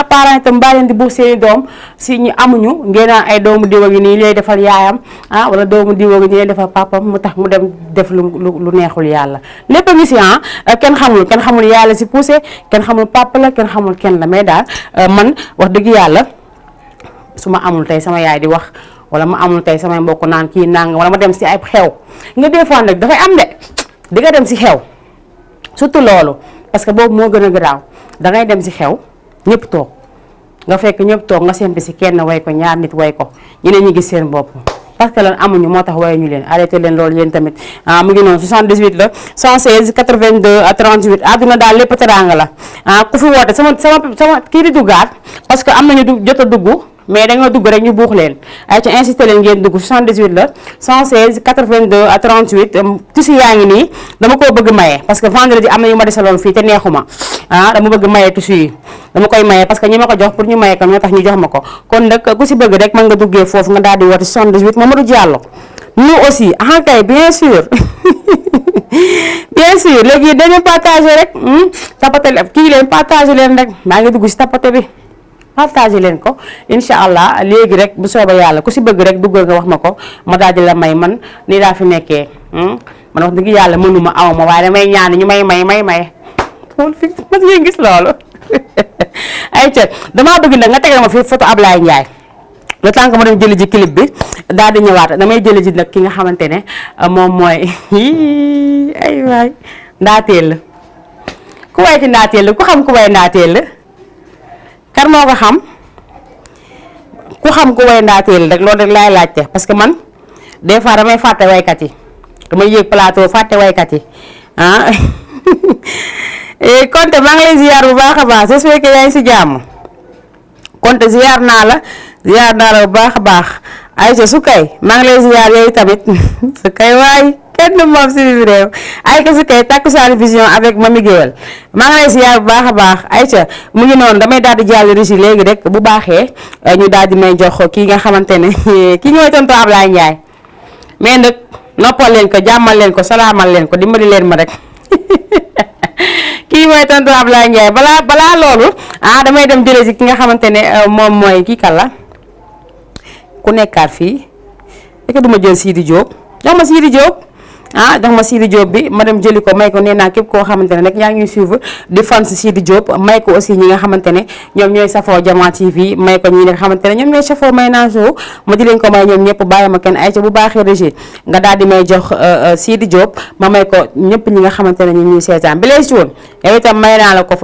parents itam bàyyi leen di buux seeni doom si ñu amuñu ngeen ay doomu diwa gi nii lay defal yaayam wala doomu diwa gi nii lay defal papam mu tax mu dem def lu neexul yàlla lépp a ngi si kenn xamul yàlla si poussé kenn xamul papa la kenn xamul kenn la mais daal man wax dëgg yàlla su ma amul tey sama yaay di wax wala ma amul tey samay mbokk naan kii nang wala ma dem si ay xew nga des fois nag dafay am de di nga dem si xew surtout loolu parce que boobu moo gën a garaaw dangay dem si xew ñëpp toog nga fekk ñëpp toog nga sempi si kenn way ko ñaar nit way ko ñeneen ñi gis seen bopp parce que lan amuñu moo tax waye ñu leen arrêté leen loolu yéen tamit mu ngi noonu 78 la 116 82 38 àdduna daal lépp teraanga la ku fi woote sama kii di duggaat parce que am nañu jot a dugg mais da nga dugg rek ñu buux leen ay ci insisté leen ngeen dugg 78 la 116 82 38 tisi yaa ngi nii dama koo bëgg maye parce que vendredi am na yu ma desaloon fii te neexuma dama bëgg maye tissu yi dama koy maye parce que ñi ma ko jox pour ñu maye ko ñoo tax ñu jox ma ko kon nag ku si bëgg rek mën nga duggee foofu nga daal di woote 78 Mamadou Diallo nous aussi kay bien sûr bien sûr léegi dañu partagé rek tapoté kii leen partagé leen rek maa ngi dugg si tapoté bi partagé leen ko incha allah léegi rek bu soobee yàlla ku si bëgg rek duggal nga wax ma ko ma daal di la may man nii daa fi nekkee man wax dëgg yàlla mënuma awma waaye damay ñaan ñu may xool fi mas ngeen gis loolu ay ca damaa bëgg nag nga tegal ma fi photo Ablaye Ndiaye le temps que ma dem jëli ji clip bi daal di ñëwaat damay jëli ji nag ki nga xamante ne moom mooy ay waay ndaateel la ku way ci ndaateel la ku xam ku way ndaateel la kar moo ko xam ku xam ku way ndaateel rek loolu rek laay laajte parce que man des fois damay fàtte waykat yi damay yéeg plateau fàtte waykat yi Konte maa ngi lay ziar bu baax a baax j'espère que yaa ngi si jàmm Konte ziar naa la bu baax a baax Aïcha su kay maa ngi lay ziar yooyu tamit su kay waay kenn moom si biir réew ay ko su kay Takussan Vision avec Mami Guewel maa ngi lay ziar bu baax a baax Aïcha mu ngi noonu damay daal di jàll régi léegi rek bu baaxee ñu daal di may jox kii nga xamante ne kii ñooy tonton Ablaye Ndiaye mais nag noppal leen ko jàmmal leen ko salaamal leen ko dimbali leen ma rek kii mooy tonton Ablaye Ndiaye balaa loolu damay dem jëlee si ki nga xamante ne moom mooy kii kàlla ku nekkaat fii fekk duma jël Sidi Diop jox ma Sidi Diop jox ma Sidi Diop bi ma dem jëli ko may ko nee naa képp koo xamante ne rek yaa ngi ñuy suivre di fan si Sidi Diop may ko aussi ñi nga xamante ne ñoom ñooy safoo Jama TV may ko ñi nga xamante ne ñoom ñooy safoo may naa show ma di leen ko may ñoom ñëpp bàyyi ma kenn ay ca bu baaxee régie nga daal di may jox Sidi Diop ma may ko ñëpp ñi nga xamante ne ñu ñuy seetaan bi lay si woon yow itam may naa la ko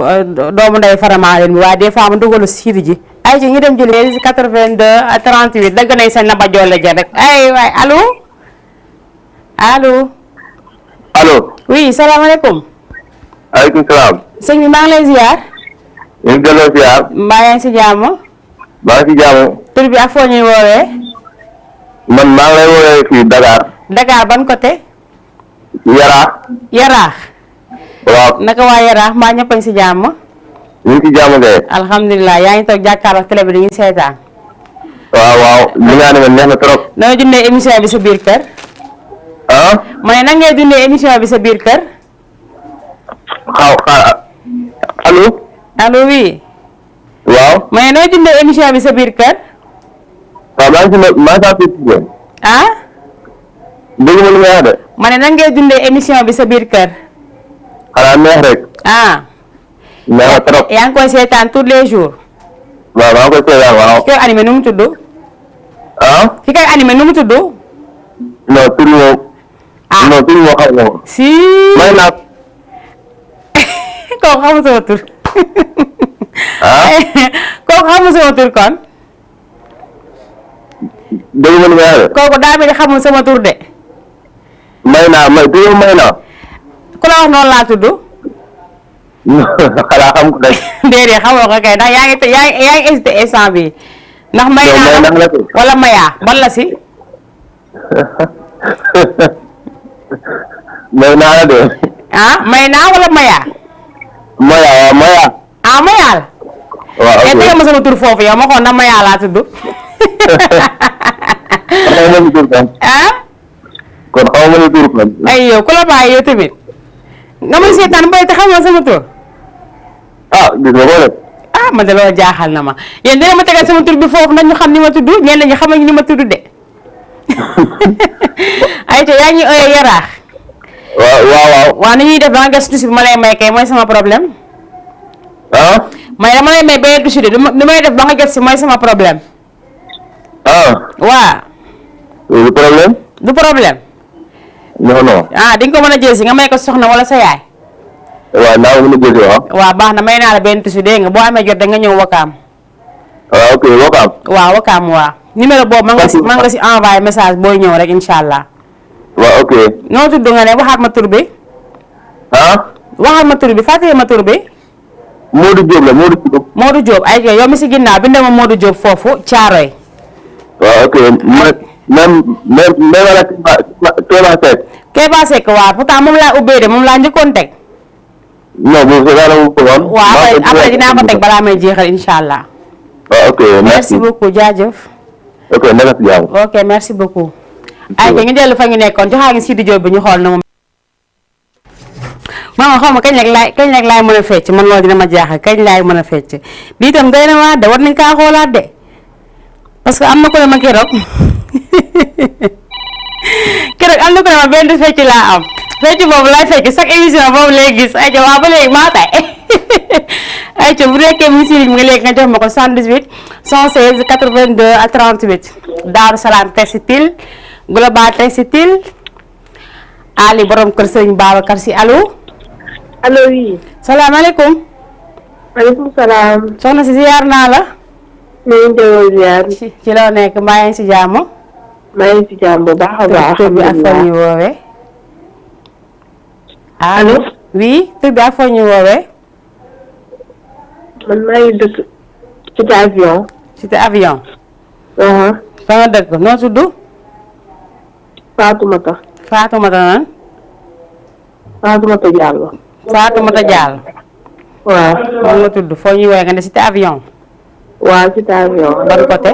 doomu nday faramaa leen bi waaye des fois ma dugalu Sidi ji ay ci ñu dem jëli 82 38 dagg nañ sa naba jolle ja rek ay waay allo allo. oui salaamaaleykum. aleykum salaam. sëñ bi maa ngi lay ziar. ñu ngi delloo ziar. mbaa yaa ngi si jàmm. maa ngi si jàmm. tur bi ak foo ñuy woowee. man maa ngi lay woowee fii Dakar. Dakar ban côté. Yaraax. Yaraax. waaw. naka waa Yaraax mbaa ñëpp a ngi si jàmm. ñu ngi si jàmm kay. alhamdulilah yaa ngi toog jàkkaarloo télé bi dañuy seetaan. waaw li nga ne neex na trop. noo dundee émission bi sa biir kër. ma ne nan ngay dundee émission bi sa biir kër. allo. allo oui. waaw. ma ne nooy dundee émission bi sa biir kër. waaw maa ngi si dégg ma lu may wax de. ma ne nan ngay dundee émission bi sa biir kër. xanaa neex rek. neex na trop. yaa ngi koy seetaan tous les jours. waaw maa ngi koy seetaan waaw. ki koy animé nu mu tudd. ki koy animé nu mu tudd. non tur moom. non tur moo xam nga. si. may naa. kooku xamu sama tur. kooku xamu sama tur kon. dégg ma lu may wax de. kooku daa mel ni xamul sama tur de. may naa may naa. ku la wax noonu laa tudd. xanaa xam ko rek. déedéet xamoo ko kay ndax yaa ngi hésité instant bi ndax may naa la wala mayaa ban la si. may naa la de. may naa wala mayaa. mayaa waaw mayaa. mayaa la. waaw ok tege ma sama tur foofu yow ma xool ndax mayaa laa tudd. xaw ma ni tur kan. kon xaw ma ni tur kan. ay yow ku la bàyyi yow tamit nga may seetaan boy te xamoo sama tur. ah gis nga ko rek. ah man de loolu jaaxal na ma yéen dina ma tegal sama tur bi foofu nag ñu xam ni ma tudd ñenn ñi xamañ ni ma tudd de. ayca yaa ngi ooyee Yaraax. waaw. waaw ni ñuy def ba nga gas tuuti bi ma lay may kay mooy sama problème. ah. may dama lay may benn tuuti de lu may def ba nga jot si mooy sama problème. waaw. du problème. du problème. non. di nga ko mën a jël si nga may ko soxna wala sa yaay. waaw naa mën a jël si waaw. waaw baax na may naa la benn tuuti dégg nga boo amee jot da nga ñëw Wakaam. waaw ok Wakaam. waaw Wakaam waaw. numéro boobu man nga si envoyé message booy ñëw rek incha allah. waaw ok. noo tudd nga ne waxaat ma tur bi. waxaat ma tur bi fàttali ma tur bi. Modou Diop la Modou Diop. Modou Diop ay yow mi si ginnaaw bind ma Modou Diop foofu Thiaroye. waaw ok même wala Kéba Seck. Kéba Seck waaw pourtant moom laa ubbee de moom laa njëkkoon teg. non bu fekkee la ko woon. waaw après dinaa ko teg balaa may jeexal incha allah. waaw ok merci beaucoup jaajëf. ok naka si jàmm. ok merci beaucoup. ay ñu dellu fa ñu nekkoon joxaa ngi Sidi Diop bi ñu xool na moom. maama xaw ma kañ nag laay mën a fecc man loolu dina ma jaaxal kañ laay mën a fecc lii itam doy na waa de war nañ kaa xoolaat de parce que am na ko ne ma keroog am na ko ne ma benn fecc laa am fecc boobu laay fecc chaque émission boobu lay gis ayca waa ba léegi maa tay ayca bu nekkee mu si nga léegi nga jox ma ko 78 116 82 ak 38 Daaru Salaam Textile Global Textile Ali borom kër Sëriñ Babacar Si allo. allo oui. salaamaaleykum. maaleykum salaam. soxna si ziar naa la. ñu ngi delloo ziar. ci loo nekk mbaa yaa ngi si jàmm. maa ngi si jàmm bu baax a baax. tur bi ak foo ñu woowee. allo oui tur bi ak foo ñu woowee. man maa ngi dëkk Cité Avion. Cité Avion. fa nga dëkk noo tudd. Fatoumata. Fatoumata nan. Fatoumata Diallo. Fatoumata Diallo. waaw. moom nga tudd foo ñuy woowee nga ne Cité Avion. waaw Cité Avion. ban côté.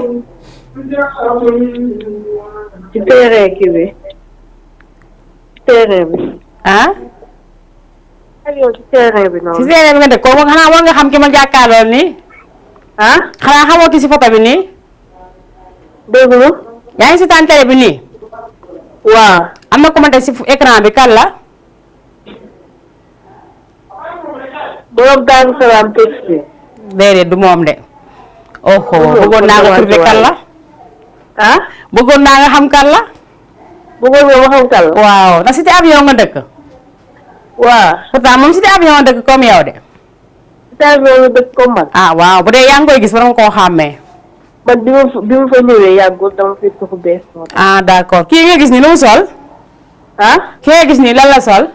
ci terrain kii bi. terrain bi. avion ci terrain bi noonu. ci terrain bi nga dëkk kooku xanaa war nga xam ki ma jàkkaarlool nii. xanaa xamoo ki si photo bi nii. dégg nga. yaa ngi si tànn télé bi nii. waaw. am na commentaire si écran bi kan la. borom Daaru Salaam Textile. déedéet du moom de. bëggoon naa nga trouvé kan la. bëggoon naa nga xam kan la. bëggoon nga xam kan la. waaw ndax Cité Avion nga dëkk. waaw. pourtant moom Cité Avion nga dëkk comme yow de. Cité Avion nga dëkk comme man. waaw bu dee yaa ngi koy gis ba nga koo xàmmee. man bi ma fa ñëwee yàggul dama fi tuxu bees. d'accord kii nga gis ni lu mu sol. kii nga gis ni lan la sol.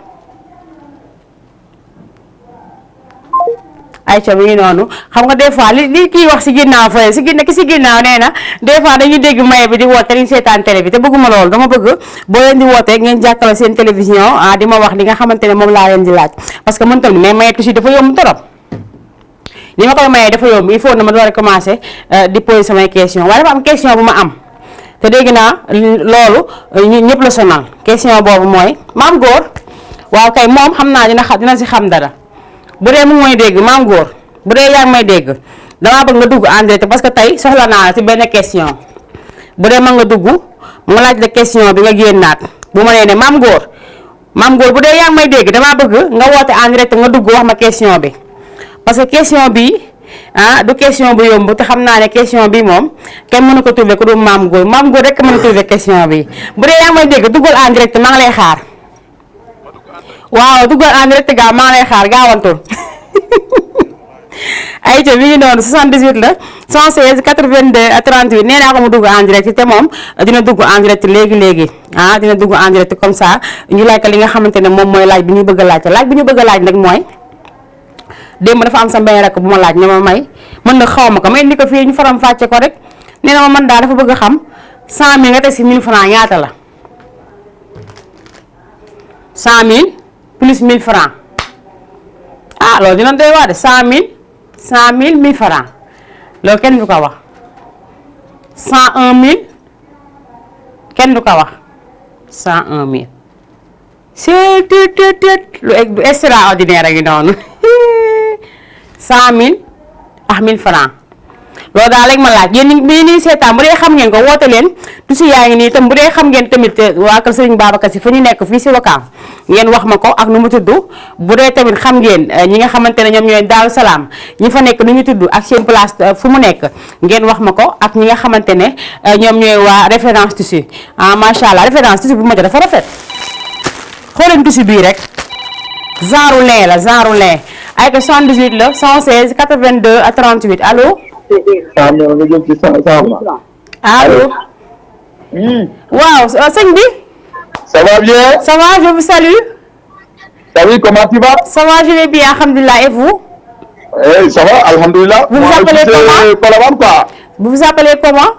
ayca mi ngi noonu xam nga des fois li kii wax si ginnaaw fële ki si ginnaaw nee na des fois dañuy dégg maye bi di woote dañuy seetaan télé bi te bëgguma loolu dama bëgg boo leen di wootee ngeen jàkkaarloo seen télévision di ma wax li nga xamante ne moom laa leen di laaj parce que man tamit mais maye tuuti dafa yomb trop li ma koy mayee dafa yomb il faut na ma door a commencer di poser samay question waaye dafa am question bu ma am te dégg naa loolu ñëpp la sonal question boobu mooy maam góor waaw kay moom xam naa dina si xam dara. bu dee mu mooy dégg maam góor bu dee yaa ngi may dégg damaa bëgg nga dugg en direct parce que tey soxla naa la ci benn question bu dee mën nga dugg ma laaj la question bi nga génnaat bu ma nee ne maam góor bu dee yaa ngi may dégg damaa bëgg nga woote en direct nga dugg wax ma question bi parce que question bi du question bu yomb te xam naa ne question bi moom kenn mënu ko trouver ku du maam góor rek mën a trouver question bi bu dee yaa ngi may dégg duggal en direct maa ngi lay xaar. waaw duggal en direct gaa maa lay xaar gaawantul ayca mi ngi noonu 78 la 116 82 38 nee naa ko mu dugg en direct te moom dina dugg en direct léegi dina dugg en direct comme ça ñu laaj ko li nga xamante ne moom mooy laaj bi ñu bëgg a laaj bi ñu bëgg a laaj nag mooy démb dafa am sa mbéy rek bu ma laaj ne ma may mën na xaw ma ko may indi ko fii ñu faram fàcce ko rek nee na ma man daal dafa bëgg a xam 100 000 nga teg si 1000 francs ñaata la 100 000. plus 1000 francs loolu dina doy waar de 100 000 1000 francs loolu kenn du ko wax 101 000 kenn du ko wax 101 000 c'est lu extraordinaire a ngi noonu 100 000 ak 1000 francs loolu daal rek ma laaj yéen nii seetaan bu dee xam ngeen ko woote leen du si yaa ngi nii tam bu dee xam ngeen tamit waa kër Serigne Babacar Sy fa ñu nekk fii si Wakaam ngeen wax ma ko ak nu mu tudd bu dee tamit xam ngeen ñi nga xamante ne ñoom ñooy Daaru Salaam ñi fa nekk nu ñu tudd ak seen place fu mu nekk ngeen wax ma ko ak ñi nga xamante ne ñoom ñooy waa référence tissu macha allah référence tissu bu ma jox dafa rafet xooleen tissu bii rek genre lin la genre lin ay ko 78 la 116 82 à 38 allo. allo. waaw sëñ bi. Ça va bien? Ça va, je vous salue. Salut, comment tu vas? Ça va, je vais bien, alhamdulillah. Et vous? Eh, ça va, alhamdulillah. Vous vous appelez comment? Colobane, quoi? Vous vous appelez comment?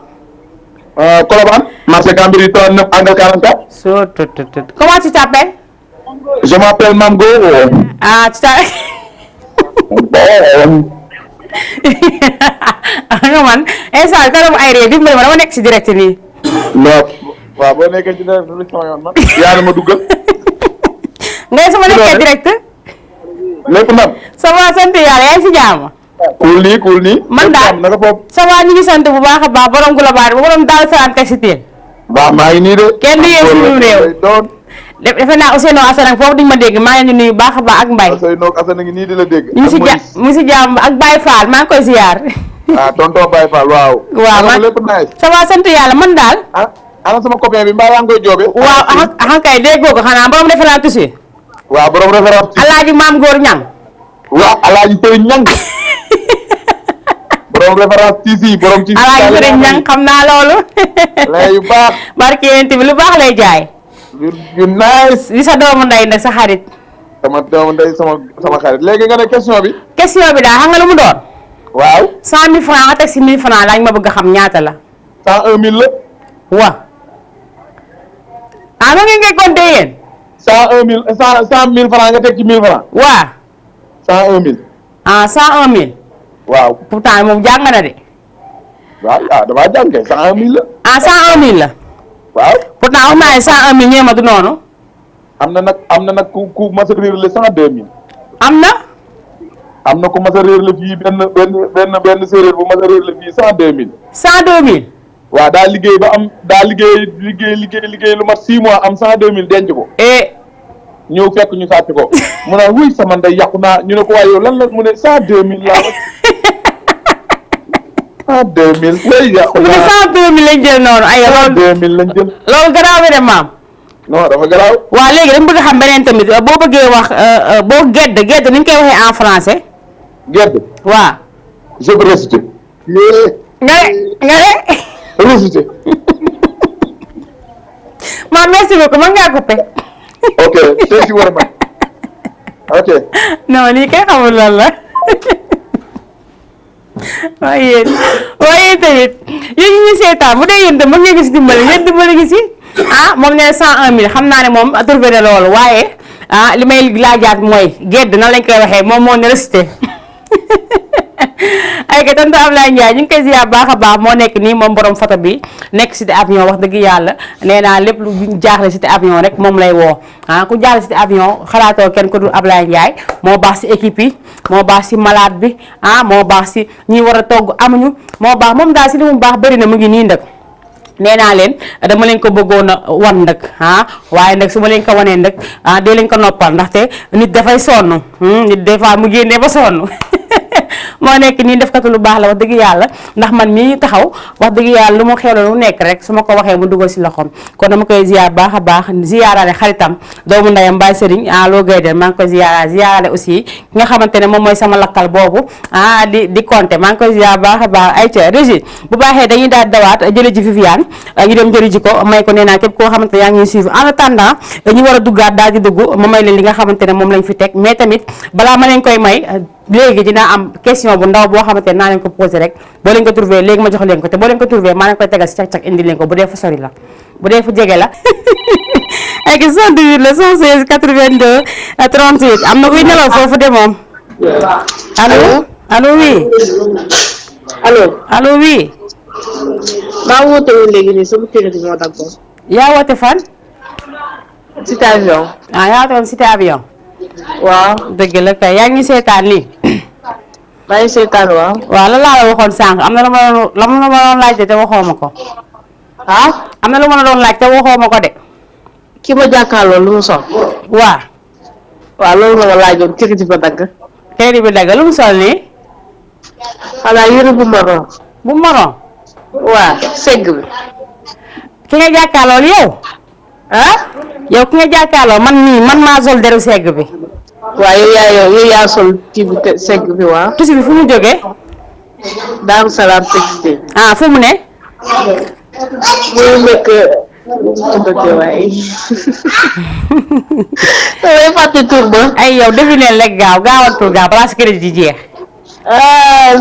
Colobane, marché Gambiri 39 angle 44. Comment tu t'appelles? Je m'appelle Mamgo. Ah, tu t'appelles? Bon. Nga man instant kanam ay ree dimbali ma dama nekk si direct nii. Non. waaw boo nekkee ci direct lu sama yoon man. yaa ma duggal. ngay sama nekkee direct. lépp nag. ça va sant yàlla yaa ngi si jàmm. cool nii. man daal naka foofu. ça va ñu ngi sant bu baax a baax borom Global borom Daaru Salaam Textile. waaw maa ngi nii de. kenn du yee suñu réew. defe naa Ousseynou Assane foofu duñ ma dégg maa ngi leen di nuyu baax a baax ak Mbaye. Ousseynou Assane ngi nii di la dégg. mu si jàmm ak Baye Fall maa ngi koy ziar. ah tonton Baye Fall waaw. waaw man lépp nice. ça va sant yàlla man daal. ah ana sama copain bi mbaa yaa ngi koy joobe. waaw kay déggoo ko xanaa borom référence tissu. waaw borom référence. Alaaji Maam Góor Ñang. waaw Alaaji Sëriñ Ñang. borom référence tissu borom tissu. Alaaji Sëriñ Ñang xam naa loolu. lay yu baax. barke yéen bi lu baax lay jaay. yu nice. li sa doomu ndey nag sa xarit. sama doomu ndey sama xarit léegi nga ne question bi. question bi daal xam nga lu mu doon. waaw. 100 000 francs nga teg si 1000 francs laaj ma bëgg a xam ñaata la. 101 000 la. waaw. ah ma ngeen koy compter yéen. 101 000 francs nga teg ci 1000 francs. waaw. 101 000. ah 101 000. waaw. pourtant moom jàng na de. waaw damaa jàng kay 101 000 la. ah 101 000 la. waaw. pourtant wax naa ne 101 000 ñeema du noonu. am na nag ku mas a réer le 102 000. am na. am na ku mas a réer le fii benn séeréer bu mas a réer le fii 102 000. 102 000. waaw daa liggéey ba am liggéey lu mat 6 mois am 102 000 denc ko. ñëw fekk ñu sàcc ko mu naan wuy sama ndey yàqu naa ñu ne ko waaye yow lan la mu ne 102 000 laa rek 102 000. way yàqu naa mu ne 102 000 lañ jël noonu ay loolu 102 000 lañ jël. loolu garaaw bi de maam. non dafa garaaw. waaw léegi dañ bëgg a xam beneen tamit boo bëggee wax boo gedd ni ñu koy waxee en français. gedd. waaw. je peux réciter. nga ne. réciter. maam merci beaucoup mën ngaa coupé. ok thank you very much. ok. non lii kay xamul lan la. waaye tamit yéen ñi ñu seetaan bu dee yéen tam mën ngeen gis dimbali ngeen dimbali gi si moom ne 101 000 xam naa ne moom trouvé na loolu waaye li may laajaat mooy gedd nan lañ koy waxee moom moo ne resté ay ka tonton Ablaye Ndiaye ñu ngi koy ziar baax a baax moo nekk nii moom borom photo bi nekk cité avion wax dëgg yàlla nee naa lépp lu jaaxle cité avion rek moom lay woo ku jaaxle cité avion xalaatoo kenn ko dul Ablaye Ndiaye moo baax si équipe yi moo baax si malade bi moo baax si ñi war a togg amuñu moo baax moom daal si li mu baax bëri na mu ngi nii ndëkk nee naa leen dama leen ko bëggoon a wan nag waaye nag su ma leen ko wanee nag dee leen ko noppal ndaxte nit dafay sonn nit des fois mu génnee ba sonn moo nekk nii def katu lu baax la wax dëgg yàlla ndax man mii taxaw wax dëgg yàlla lu mu xewla lu nekk rek su ma ko waxee mu dugal si loxoom kon dama koy ziar baax a baax ziaraale xaritam doomu ndeyam Baye Serigne loo gay den maa ngi koy ziaraale aussi ki nga xamante ne moom mooy sama lakkal boobu di compter maa ngi koy ziar baax a baax ay ca Régis bu baaxee dañuy daal dawaat jële ji Viviane ñu dem jëri ji ko may ko nee naa képp koo xamante ne yaa ngi ñuy suivre en attendant ñu war a duggaat daal di dugg ma may leen li nga xamante ne moom lañ fi teg mais tamit balaa ma leen koy may léegi dinaa am question bu ndaw boo xamante ne naa leen ko posé rek boo leen ko trouvé léegi ma jox leen ko te boo leen ko trouvé maa leen koy tegal si cak-cak indi leen ko bu dee fu sori la bu dee fu jege la ay 78 la 116 82 38 am na kuy nelaw foofu de moom allo oui allo oui maa woote woon léegi nii sama téléphone moo daggoon. yaa woote fan cité avion. ah yaa toon cité avion. waaw. dëgg la kay yaa ngi seetaan nii. maa ngi seetaan waaw. waaw lan laa la waxoon sànq am na lu ma doon laajte te waxoo ma ko. ah. am na lu ma la doon laaj te waxoo ma ko de. ki ma jàkkaarloo lu mu sol. waaw. waaw loolu nga ma laajoon crédit ba dagg. crédit bi dagg lu mu sol nii. xanaa yëre bu marron. bu maroon. waaw segg bi. ki nga jàkkaarloo yow. ah. yow ki nga jàkkaarloo man maa sol deru segg bi. waaw yow yaa sol kii bi segg bi waaw. tusi bi fu mu jógee. Daaru Salaam textile. ah fu mu ne. muy nekk waaye damay fàtte tur ba. ay yow defi neen rek gaawantul gaaw balaa sa crédit di jeex.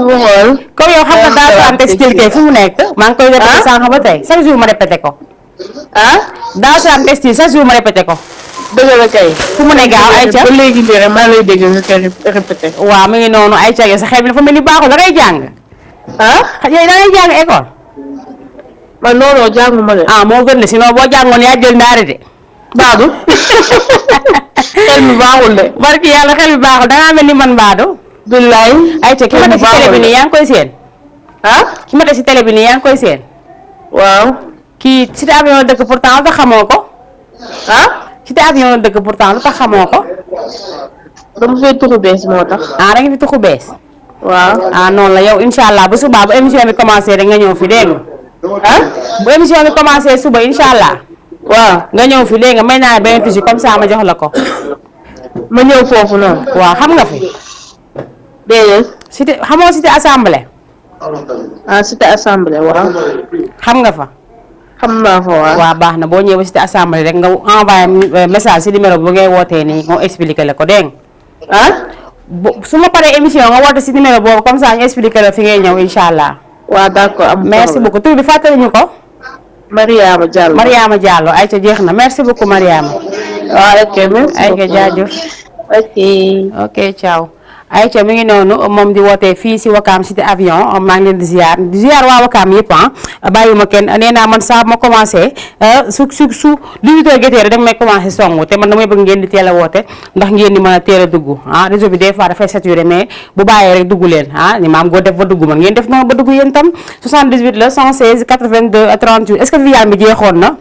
mu xool. comme yow xam nga Daaru Salaam textile kay fu mu nekk. maa ngi koy répété sànq ba tey chaque jour ma répété ko. ah. Daaru Salaam textile chaque jour ma répété ko. dëgg la kay. fu mu ne gaaw ay ca ba léegi nii rek maa lay dégg nga koy répété. waaw mi ngi noonu ay ca yow sa xel bi dafa mel ni baaxul da ngay jàng. ah. yow da ngay jàng école. man noonu jànguma de. ah moo gën de sinon boo jàngoon yaa jël ndaare de. Baadu. xel mi baaxul de. barki yàlla xel bi baaxul da ngaa mel ni man Baadu. billaay. ay ca ki ma teg si télé bi nii yaa ngi koy seen. ah. ki ma teg si télé bi nii yaa ngi koy seen. waaw. kii cité avion la dëkk pourtant lu tax xamoo ko. ah. cité avion la dëkk pourtant lu tax xamoo ko. dama fay tuxu bees moo tax. ah da nga fi tuxu bees. waaw. ah noonu la yow incha allah bu subaa bu émission bi commencé rek nga ñëw fi dégg nga. ah. bu émission bi commencé suba incha allah. waaw. nga ñëw fi dégg nga may naa benn tuuti comme ça ma jox la ko. ma ñëw foofu noonu. waaw xam nga fi. déedéet. cité xamoo cité assemblée. ah cité assemblée waaw. xam nga fa. xam naa fa waaw. waaw baax na boo ñëwee ba cité assemblée rek nga envoyé message si numéro bu ngay wootee nii nga expliqué la ko dégg nga. ah. su ma paree émission nga woote si numéro boobu comme ça ñu expliqué la fi ngay ñëw incha allah. waaw d'accord am merci beaucoup tur bi fàttali ñu ko. Mariama Diallo. Mariama Diallo ayca jeex na merci beaucoup Mariama. waaw ok merci ayca jaajëf. ok. ok ciao. ayca mi ngi noonu moom di wootee fii si Wakaam cité avion maa ngi leen di ziar waa Wakaam yëpp bàyyiwuma kenn nee naa man saa ma commencé su 18h jotee rek danga may commencé songu te man damay bëgg ngeen di teel a woote ndax ngeen di mën a teel a dugg réseau bi des fois dafay saturé mais bu bàyyee rek dugg leen ni maam goo def ba dugg man ngeen def noonu ba dugg yéen tam 78 la 116 82 38 est-ce que Viviane bi jeexoon na.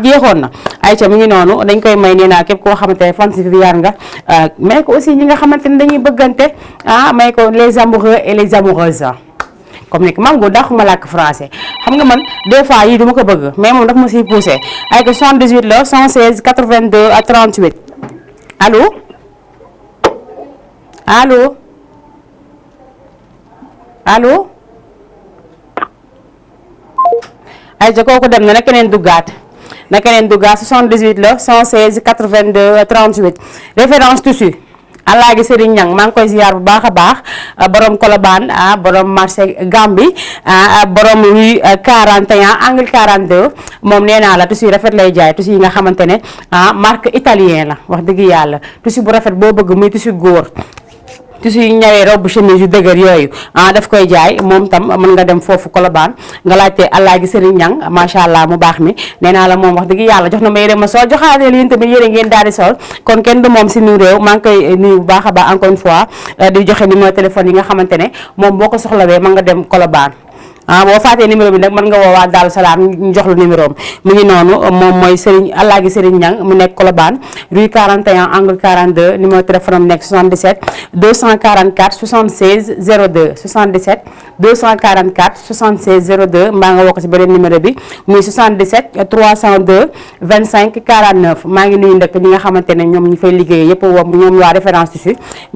jeexoon na ayca mi ngi noonu dañ koy may nee naa képp koo xamante ne fan si Viviane nga may ko aussi ñi nga xamante ne dañuy bëggante may ko les amoureux et les amoureuses comme ni mam go daxuma làkk français xam nga man des fois yi duma ko bëgg mais moom daf ma siy poussé ay ko 78 la 116 82 38 allo allo allo ayca kooku dem na keneen duggaat 78 la 116 82 38 référence tissu Alaaji Serigne Niang maa ngi koy ziar bu baax a baax borom Colobane borom marché Gambie borom rue 41 angle 42 moom nee naa la tissu yu rafet lay jaay tissu yi nga xamante ne marque italien la wax dëgg yàlla tissu bu rafet boo bëgg muy tissu góor. tissu yu ñawee robe chemise yu dëgër yooyu daf koy jaay moom tam mën nga dem foofu Colobane nga laajte Alaaji Serigne Niang macha allah mu baax mi nee naa la moom wax dëgg yàlla jox na ma yére ma sol joxaale yéen tamit yére ngeen daal di sol kon kenn du moom si nu réew maa ngi koy nuyu bu baax a baax encore une fois di joxe numéro téléphone yi nga xamante ne moom boo ko soxlawee mën nga dem Colobane boo faatee numéro bi nag mën nga woowaa Daaru Salaam ñu jox la numéro am mu ngi noonu moom mooy Serigne Alaaji Serigne Niang mu nekk Colobane rue 41 angle 42 numéro téléphone am nekk 77 244 76 02 77 244 76 02 mbaa nga woo ko si beneen numéro bi muy 77 302 25 49 maa ngi nuyu ndëkk ñi nga xamante ne ñoom ñi fay liggéeyee yëpp ñoom waa référence tissu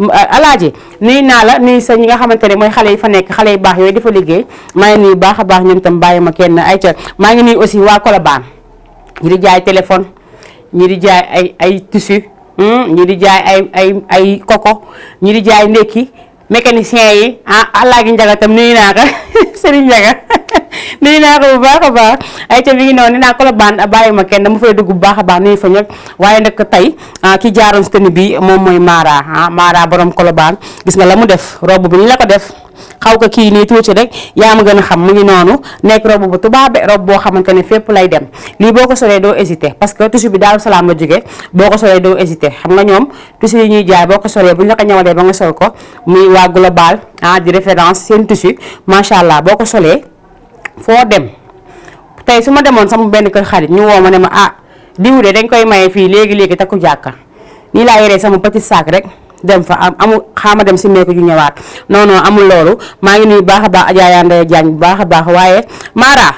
Alaaji nuyu naa la nuyu sa ñi nga xamante ne mooy xale yi fa nekk xale yu baax yooyu dafa liggéey nuyu baax a baax ñoom itam bàyyi ma kenn ay ca maa ngi nuyu aussi waa Colobane ñi di jaay téléphone ñi di jaay ay tissu ñi di jaay ay koko ñi di jaay ndekki mécanicien yi Alaaji Njaga tam nuyu naa ko Serigne Njaga nuyu naa ko bu baax a baax ay ca mi ngi noonu naa Colobane bàyyi ma kenn dama fay dugg bu baax a baax nuyu fa ñëpp waaye nag tey ki jaaroon si tenue bi moom mooy Mara Mara borom Colobane gis nga la mu def robe bi ni la ko def xaw ko kii nii tuuti rek yaa ma gën a xam mu ngi noonu nekk robe bu tubaabe robe boo xamante ne fépp lay dem lii boo ko solee doo hésité parce que tissu bi Daaru Salaam la jógee boo ko solee doo hésité xam nga ñoom tissu yi ñuy jaay boo ko solee bu ñu la ko ñawalee ba nga sol ko muy waa global di référence seen tissu macha allah boo ko solee foo dem tey su ma demoon sama benn kër xarit ñu woo ma ne ma diw de dañ koy maye fii léegi takku jàkka nii laa yoree sama petit sac rek dem fa amul xaama dem si meeku ju ñëwaat non amul loolu maa ngi nuyu baax a baax Adja Yandé Diagne bu baax a baax waaye Mara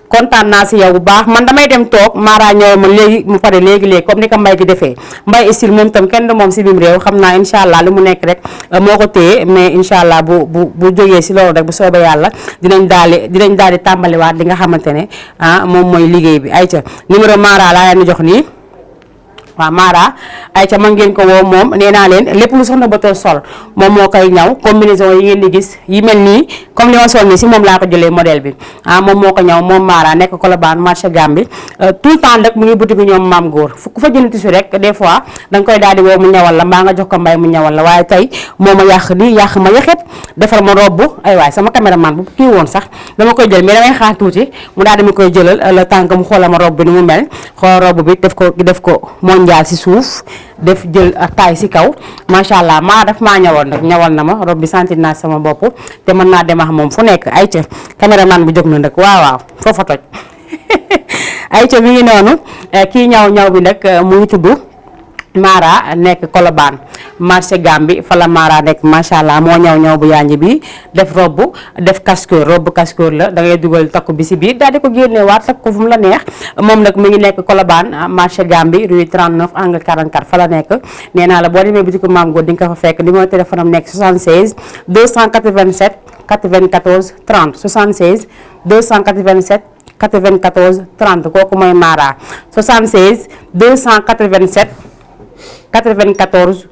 kontaan naa si yow bu baax man damay dem toog Mara ñëw ma léegi mu pare léegi comme ni ko mbay gi defee mbay style moom tam kenn du moom si biim réew xam naa incha allah li mu nekk rek moo ko téye mais incha allah bu jógee si loolu rek bu soobee yàlla dinañ daal di tàmbaliwaat li nga xamante ne moom mooy liggéey bi ayca numéro Mara laa leen di jox nii. waaw Mara ayca man ngeen ko woo moom nee naa leen lépp lu soxna Bator sol moom moo koy ñaw combinaison yi ngeen di gis yi mel nii comme li ma sol nii si moom laa ko jëlee modèle bi moom moo ko ñaw moom Mara nekk Colobane marché Gambie tout le temps rek mu ngi boutique ñoom maam góor ku fa jënd tissu rek des fois da nga koy daal di woo mu ñawal la mbaa nga jox ko mbay mu ñawal la waaye tey moo ma yàq nii yàq ma yaxet defar ma robb ay waay sama caméraman bu kii woon sax dama koy jël mais damay xaar tuuti mu daal di ma koy jëlal le temps que mu xoolal ma robb bi ni mu mel xool robb bi def ko mondial si suuf def jël taay si kaw macha allah maa daf maa ñawal nag ñawal na ma rob bi sentir naa sama bopp te mën naa dem ak moom fu nekk ay ca caméraman bu jóg na nag waaw foofa toj ay ca mi ngi noonu kii ñaw bi nag mu ngi tudd Mara nekk Colobane marché Gambie fa la Mara nekk macha allah moo ñaw bu yanj bi def robb def casqueur la da ngay dugal takku bi si biir daal di ko génneewaat takk ko fu mu la neex moom nag mi ngi nekk Colobane marché Gambie rue 39 angle 44 fa la nekk nee naa la boo demee bitiku Maam Góor di nga ko fa fekk numéro téléphone am nekk 76 287 94 30 76 287 94 30 kooku mooy Mara 76 287 94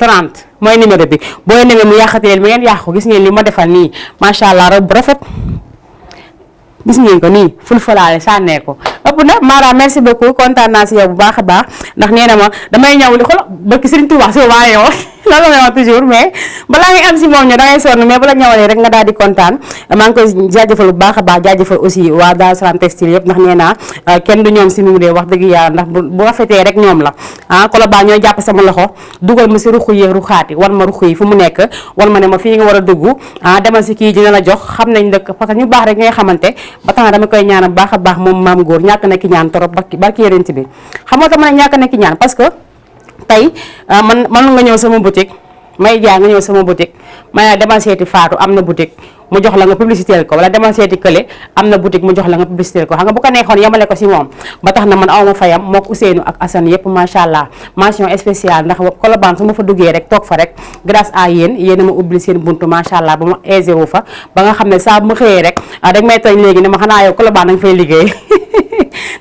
30 mooy numéro bi booy nemee mu yàqati leen mi ngeen yàqu gis ngeen li ma defal nii macha allah rob bu rafet gis ngeen ko nii fulfalaale sànnee ko ëpp na Mara merci beaucoup kontaan naa si yow bu baax a baax ndax nee na ma damay ñëw li xool barki Serigne Touba si waaye yow loolu la may wax toujours mais balaa ngay am si moom ño da ngay sonn mais bala ñëwalee rek nga daal di kontaan maa ngi koy jaajëfal bu baax a baax jaajëfal aussi waa Daaru Salaam textile yëpp ndax nee naa kenn du ñoom si mu dee wax dëgg yàlla ndax bu rafetee rek ñoom la Colobane ñooy jàpp sama loxo dugal ma si ruxu yi ruxaati wan ma ruxu yi fu mu nekk wan ma ne ma fii nga war a dugg demal si kii dina la jox xam nañ dëkk parce que ñu baax rek ngay xamante ba tax na dama koy ñaan baax a baax moom Maam Góor ñàkk na ki ñaan torop barki yérenti bi xam nga tam ne ñàkk na ki ñaan parce que tey man nga ñëw sama boutique may jaay nga ñëw sama boutique may demal seeti Faatu am na boutique mu jox la nga publicité ko wala demal seeti Kële am na boutique mu jox la nga publicité ko xam nga bu ko neexoon yemale ko si moom ba tax na man awma fayam mook Ousseynou ak Assane yëpp macha allah mention spéciale ndax Colobane su ma fa duggee rek toog fa rek grâce à yéen a ma ubbil seen buntu macha allah ba ma aisé wu fa ba nga xam ne saa bu ma xëyee rek dañ may tooñ léegi ne ma xanaa yow Colobane da nga fay liggéey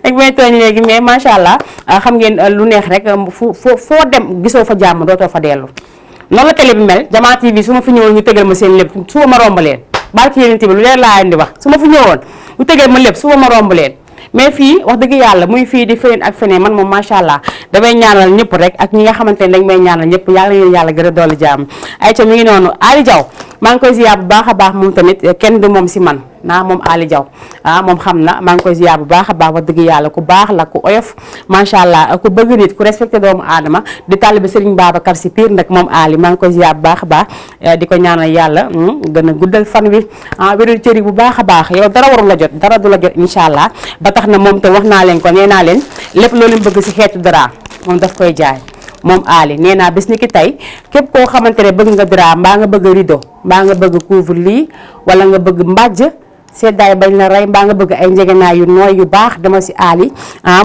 dag may tooñ léegi mais macha allah xam ngeen lu neex rek foo dem gisoo fa jàmm dootoo fa dellu noonu la télé bi mel Jama TV su ma fi ñëwoon ñu tegal ma seen lépp suba ma romb leen barki yéen bi lu leer laa leen di wax su ma fi ñëwoon ñu tegal ma lépp suba ma romb leen mais fii wax dëgg yàlla muy fii di feneen ak feneen man moom macha allah damay ñaanal ñëpp rek ak ñi nga xamante ne dañ may ñaanal ñëpp yàlla leen yàlla gën a dolli jàmm ay ca mi ngi noonu Ali Diaw maa ngi koy ziar bu baax a baax moom tamit kenn du moom si man moom Ali Diaw moom xam na maa ngi koy ziar bu baax a baax wax dëgg yàlla ku baax la ku oyof macha allah ku bëgg nit ku respecté doomu aadama di taalibe Serigne Babacar si pire nag moom Ali maa ngi koy ziar bu baax a baax di ko ñaanal yàlla gën a guddal fan wi wérul cëri bu baax a baax yow dara warul la jot dara du la jot incha allah ba tax na moom te wax naa leen ko nee naa leen lépp loolu mu bëgg si xeetu dara moom daf koy jaay moom Ali nee naa bis ni ki tey képp koo xamante ne bëgg nga dara mbaa nga bëgg rideau mbaa nga bëgg couvre lit wala nga bëgg mbàjj seddaay bañ la rey mbaa nga bëgg ay njegenaay yu nooy yu baax dama si Ali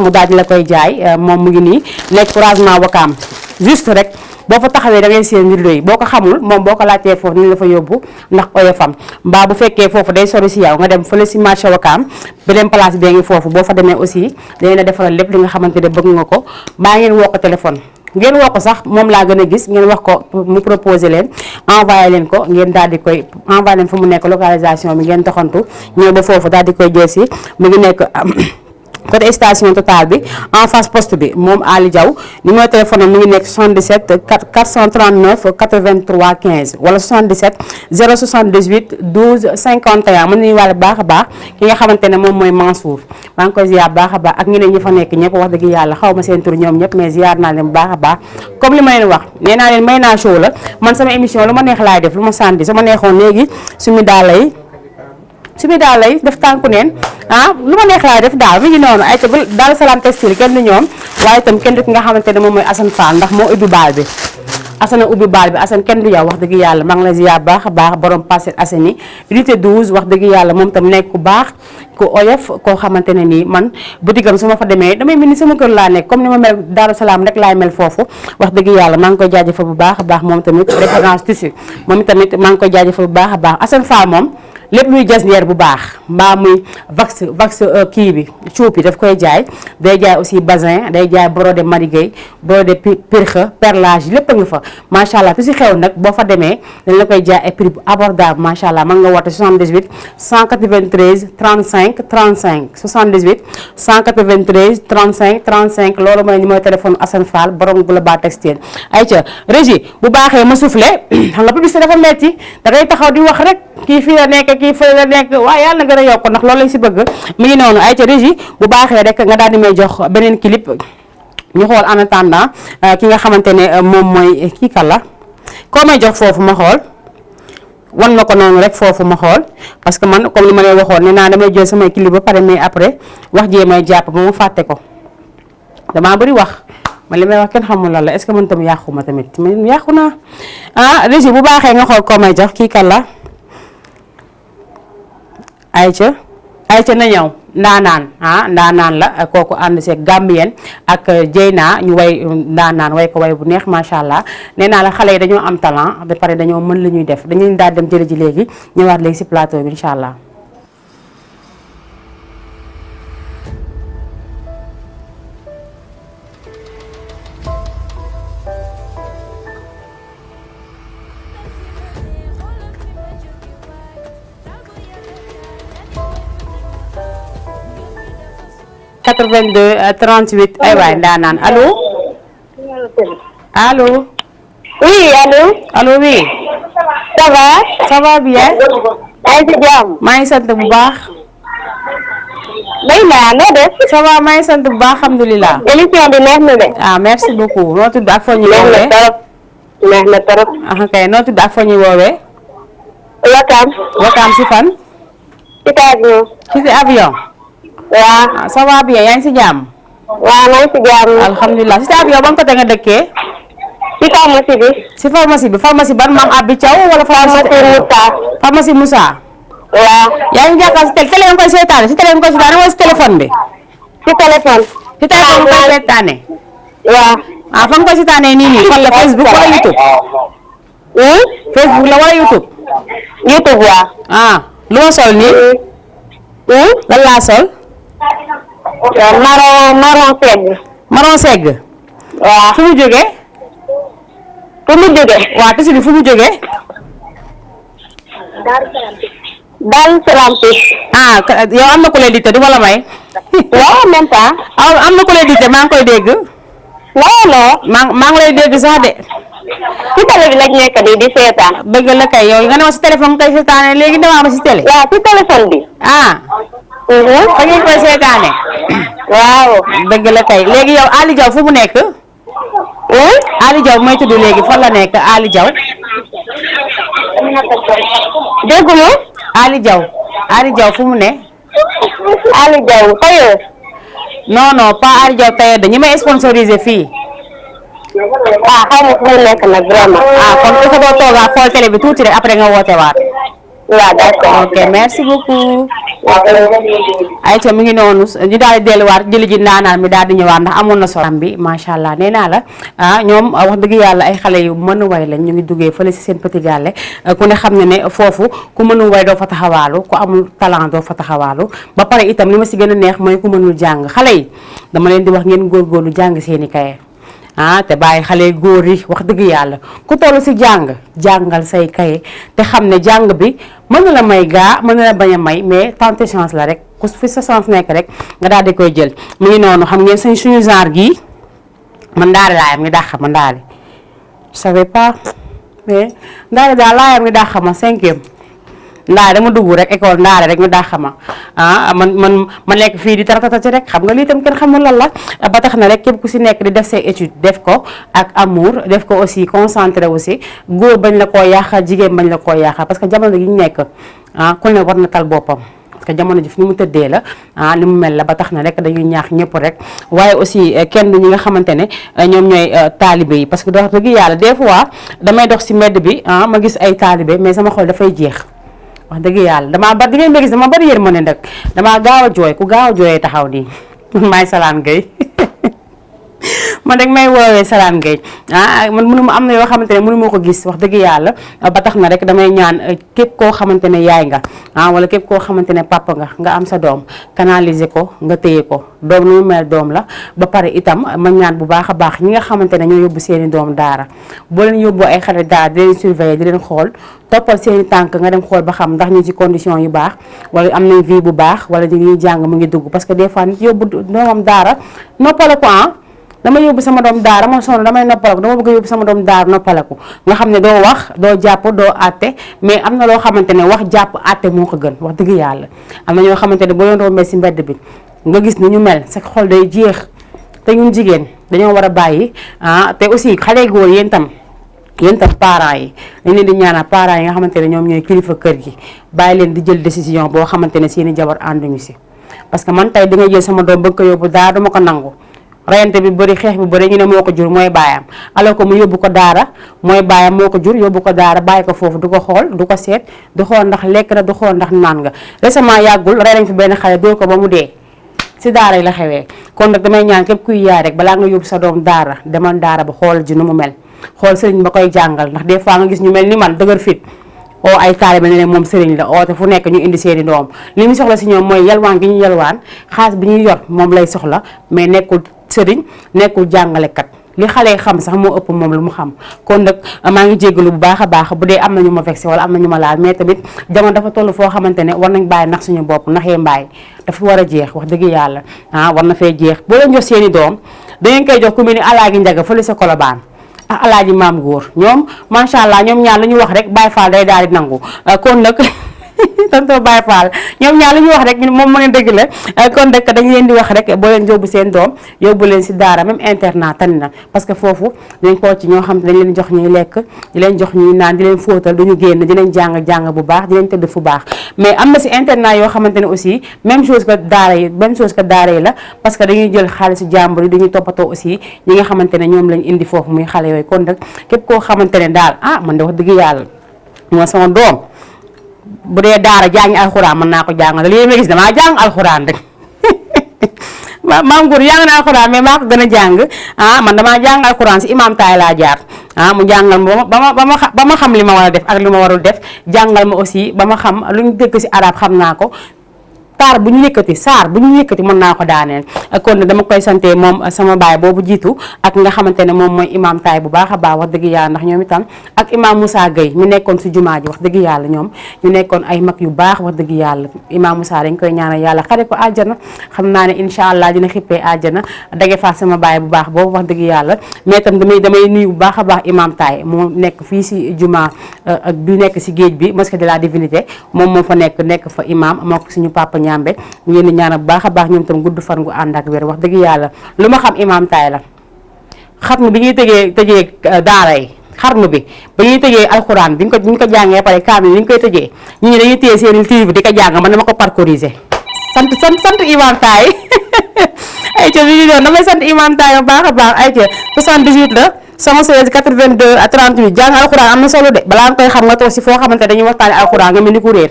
mu daal di la koy jaay moom mu ngi nii nekk croisement Wakaam juste rek boo fa taxawee da ngay seen rideau yi boo ko xamul moom boo ko laajtee foofu ni la fa yóbbu ndax oyofam mbaa bu fekkee foofu day sori si yow nga dem fële si marché Wakaam beneen place bee ngi foofu boo fa demee aussi dañ la defaral lépp li nga xamante ne bëgg nga ko mbaa ngeen woo ko téléphone ngeen wax ko sax moom laa gën a gis ngeen wax ko mu proposé leen envoyé leen ko ngeen daal di koy envoyé leen fu mu nekk localisation bi ngeen doxantu ñëw ba foofu daal di koy jël si mu ngi nekk côté station Total bi en face poste bi moom Ali Diaw numéro téléphone am mi ngi nekk 77 439 83 15 wala 77 078 12 51 mën nañu wàlle baax a baax ki nga xamante ne moom mooy Mansour maa ngi koy ziar baax a baax ak ñeneen ñi fa nekk ñëpp wax dëgg yàlla xaw ma seen tur ñoom ñëpp mais ziar naa leen bu baax a baax comme li ma leen wax nee naa leen may naa show la man sama émission lu ma neex laay def lu ma sànni sama neexoon léegi suñu daal lay def tànku neen lu ma neex laay def daal mi ngi noonu ay ta daal Salam Textile kenn du ñoom waaye itam kenn du ki nga xamante ne moom mooy Assane Fall ndax moo ubbi baal bi Assane kenn du yow wax dëgg yàlla maa ngi la ziar baax a baax borom Parcelles Assainies unité 12 wax dëgg yàlla moom tam nekk ku baax ku oyof koo xamante ne nii man butigam su ma fa demee damay mel ni sama kër laa nekk comme ni ma mel Daaru Salaam rek laay mel foofu wax dëgg yàlla maa ngi koy jaajëfal bu baax a baax moom tamit référence tissu moom tamit maa ngi koy jaajëfal bu baax a baax Assane Fall moom lépp luy jasneer bu baax mbaa muy vax kii bi cuub bi daf koy jaay day jaay aussi bazin day jaay brodé marigué brodé pirxe perlage lépp a nga fa macha allah tu si xew nag boo fa demee dañ la koy jaay ay prix bu abordable macha allah mën nga woote 78 193 35 35 78 193 35 35 loolu mooy numéro téléphone Assane Fall borom Global Textile ayca régie bu baaxee ma soufflé xam nga publicité dafa metti da ngay taxaw di wax rek kii fii la nekk kii fii la nekk waaye yàlla na gën a yokk ndax loolu lañ si bëgg mi ngi noonu ay ca régie bu baaxee rek nga daal di may jox beneen clip ñu xool en attendant ki nga xamante ne moom mooy kii kala koo may jox foofu ma xool wan ma ko noonu rek foofu ma xool parce que man comme li ma leen waxoon ne naa damay jël samay clip ba pare mais après wax jee may jàpp ba ma fàtte ko damaa bëri wax man li may wax kenn xamul lan la est-ce que man tam yàqu ma tamit man yàqu naa régie bu baaxee nga xool koo may jox kii kala ayca na ñëw ndaanaan la kooku ànd see Gambien ak Jeyna ñu way ndaanaan way ko way bu neex macha allah nee naa la xale yi dañoo am talent ba pare dañoo mën li ñuy def dañuy daal dem jëli ji léegi ñëwaat léegi si plateau bi incha allah. « 82 38 ay waay ndaanaan allo allo. oui allo. allo oui. ça va. ça va bien. maa ngi si jàmm. maa ngi sant bu baax. noo def. ça va maa ngi sant bu baax alhamdulilah. émission bi neex na de. merci beaucoup noo tudd ak foo ñu woowee. neex na trop. kay noo tudd ak foo ñu woowee. Wakaam si fan. ci avion. waaw. ça va bien yaa ngi si jàmm. waaw maa ngi si jàmm. alhamdulilah si avion ban côté nga dëkkee. si pharmacie bi. si pharmacie ban maam Abi Thiaw wala. pharmacie Moussa. waaw. yaa ngi jàkkaarloo si télé nga koy seetaane si télé nga koy seetaane wala si téléphone bi. si téléphone. si téléphone nga koy seetaane. waaw. fa nga koy seetaane nii fan la Facebook wala YouTube. Facebook la wala YouTube. YouTube waaw. lu ma sol nii. lan laa sol. marron segg. marron segg. waaw. fu mu jógee. waaw tisi bi fu mu jógee. Daaru Salaam yow am na ku lay dicté du ma la may. waaw même pas. am na ku lay dicté maa ngi koy dégg. non. maa ngi lay dégg sax de. ci télé bi lañ nekk di seetaan. dëgg la kay yow nga ne ma si téléphone nga koy seetaane léegi damaa ma si télé. waaw ci téléphone bi. fa ngeen koy seetaane. waaw. dëgg la kay léegi yow Ali Diaw fu mu nekk. Ali Diaw mooy tudd léegi fan la nekk Ali Diaw. dégg nga. Ali Diaw fu mu ne. Ali Diaw tailleur. non pas Ali Diaw tailleur de ñi may sponsorisé fii. xaw ma fu mu nekk nag vraiment. kon ku ko doo toogaa xool télé bi tuuti rek après nga woote waat. waaw d'accord. ok merci beaucoup. ayca mi ngi noonu ñu daal di delluwaat jëli ji ndaanaan mi daal di ñëwaat ndax amoon na solo bi macha allah nee naa la ñoom wax dëgg yàlla ay xale yu mën a way lañ ñu ngi duggee fële si seen petit gàlle ku ne xam ne ne foofu ku mënul way doo fa taxawaalu ku amul talent doo fa taxawaalu ba pare itam li ma si gën a neex mooy ku mënul jàng xale yi dama leen di wax ngeen góorgóorlu jàng seeni kaye te bàyyi xale góor yi wax dëgg yàlla ku toll si jàngal say kaye te xam ne jàng bi mën na la may mën na la bañ a may mais tenter chance la rek ku fi sa chance nekk rek nga daal di koy jël mu ngi noonu xam ngeen suñu genre gii man ndaari laayam ngi dàq ma ndaari je savais pas mais ndaari daal laayam ngi dàq ma 5e ndaay dama dugg rek école ndaare rek ñu dàq ma ma nekk fii di taratata rek xam nga lii tam kenn xamul lan la ba tax na rek képp ku si nekk di def say étude def ko ak amour def ko aussi concentré aussi góor bañ la koo yàqal jigéen bañ la koo yàqal parce que jamono gi ñu nekk ku ne war na tal boppam parce que jamono ji fi mu tëddee la li mu mel la ba tax na rek dañuy ñaax ñëpp rek waaye aussi kenn ñi nga xamante ne ñoom ñooy taalibe yi parce que dox dëgg yàlla des fois damay dox si mbedd bi ma gis ay taalibe mais sama xol dafay jeex wax dëgg yàlla damaa bari di ngeen ma gis dama bari yërmande nag damaa gaaw a jooy ku gaaw a jooyee taxaw nii man maay Salam Gueye man rek may woowee Salam Gueye man mënu ma am na yoo xamante ne mënu ma ko gis wax dëgg yàlla ba tax na rek damay ñaan képp koo xamante ne yaay nga wala képp koo xamante ne papa nga am sa doom canaliser ko nga téye ko doom nu mu mel doom la ba pare itam ma ñaan bu baax a baax ñi nga xamante ne ñoo yóbbu seeni doom daara boo leen yóbbu ay xale daara di leen surveiller di leen xool toppal seeni tànk nga dem xool ba xam ndax ñu ci condition yu baax wala am nañ vie bu baax wala ñu ngi jàng mu ngi dugg parce que des fois nit yóbbu doomam daara noppale ko dama yóbbu sama doom daara ma sonn damay noppaleku dama bëgg a yóbbu sama doom daara noppaleku nga xam ne doo wax doo jàpp doo àtte mais am na loo xamante ne wax jàpp àtte moo ko gën wax dëgg yàlla am na ñoo xamante ne boo leen rombee si mbedd bi nga gis ni ñu mel sa xol day jeex te ñun jigéen dañoo war a bàyyi te aussi xale góor yéen tam parents yi dañ leen di ñaanal parents yi nga xamante ne ñoom ñooy kilifa kër gi bàyyi leen di jël décision boo xamante ne seeni jabar ànduñu si parce que man tey di nga jël sama doom bëgg ko yóbbu daara duma ko nangu rayante bi bëri xeex bi bëri ñu ne moo ko jur mooy baayam alors que mu yóbbu ko daara mooy baayam moo ko jur yóbbu ko daara bàyyi ko foofu du ko xool du ko seet du xool ndax lekk na du xool ndax naan nga récemment yàggul rey nañ fi benn xale dóor ko ba mu dee si daara yi la xewee kon nag damay ñaan képp kuy yaay rek balaa nga yóbbu sa doom daara demal daara ba xool ji nu mu mel xool sëriñ ba koy jàngal ndax des fois nga gis ñu mel ni man dëgër fit oo ay taalibe ne moom sëriñ la oote fu nekk ñu indi seeni doom li ñu soxla si ñoom mooy yalwaan gi ñu yalwaan xaalis bi ñuy yor moom lay soxla mais nekkul sëriñ nekkul jàngalekat li xale xam sax moo ëpp moom lu mu xam kon nag maa ngi jéggalu bu baax a baax bu dee am na ñu ma vexé wala am na ñu ma laal mais tamit jamono dafa toll foo xamante ne war nañ bàyyi nax suñu bopp naxee mbaay dafa war a jeex wax dëgg yàlla war na fee jeex boo leen jox seeni doom dangeen koy jox ku mel ni alaaji njaga fële sa Kolobaan ak alaaji maam góor ñoom macha allah ñoom ñaar la ñu wax rek Baye Fall day daal di nangu kon nag tonton Baye Fall ñoom ñaar lu ñu wax rek moom mu ne dëgg la kon nag dañu leen di wax rek boo leen yóbbu seen doom yóbbu leen si daara même internat tani na parce que foofu dañ ko ci ñoo xam ne dañ leen jox ñuy lekk di leen jox ñuy naan di leen fóotal duñu génn di leen jàng bu baax di leen tëdd fu baax mais am na si internat yoo xamante ne aussi même chose que daara yi la parce que dañuy jël xaalisu jàmbur yi dañuy toppatoo aussi ñi nga xamante ne ñoom lañ indi foofu muy xale yooyu kon nag képp koo xamante ne daal man de wax dëgg yàlla moo sama doom bu dee daara jàngi alxuraan mën naa ko jàngal li ma gis damaa jàng alxuraan rek maam Gour jàng na alxuraan mais maa ko gën a jàng man damaa jàng alxuraan si imam taay laa jaar mu jàngal ma ba ma xam li ma war a def ak li ma warul def jàngal ma aussi ba ma xam lu ñu dëkk si arab xam naa ko saar bu ñu yëkkati mën naa ko daaneel kon dama koy sante moom sama baay boobu jiitu ak nga xamante ne moom mooy imam taay bu baax a baax wax dëgg yàlla ndax ñoom itam ak imam Moussa Gueye ñu nekkoon si jumaa ji wax dëgg yàlla ñoom ñu nekkoon ay mag yu baax wax dëgg yàlla imam Moussa dañ koy ñaanal yàlla xare ko àjjana xam naa ne incha allah dina xippee àjjana dage faa sama baay bu baax boobu wax dëgg yàlla mais itam damay nuyu bu baax a baax imam taay moo nekk fii si jumaa bi nekk si géej bi mosquée de la divinité moom moo fa nekk fa imam moo ko suñu papa ñambe ñu leen di ñaanal bu baax a baax ñoom tam gudd fan gu ànd ak wér wax dëgg yàlla lu ma xam imam taay la xarnu bi ñuy tëjee daara yi xarnu bi ba ñuy tëjee alxuraan bi ñu ko jàngee pare kaamil ni ñu koy tëjee ñu ne dañuy téye seen livre di ko jàng man dama ko parcouriser sant imam taay ay ca bi ñu doon damay sant imam taay bu baax a baax ay ca 78 la 116 82 à 38 jàng alxuraan am na solo de balaa nga koy xam nga toog si foo xamante dañuy waxtaane alxuraan nga mel ni ku réer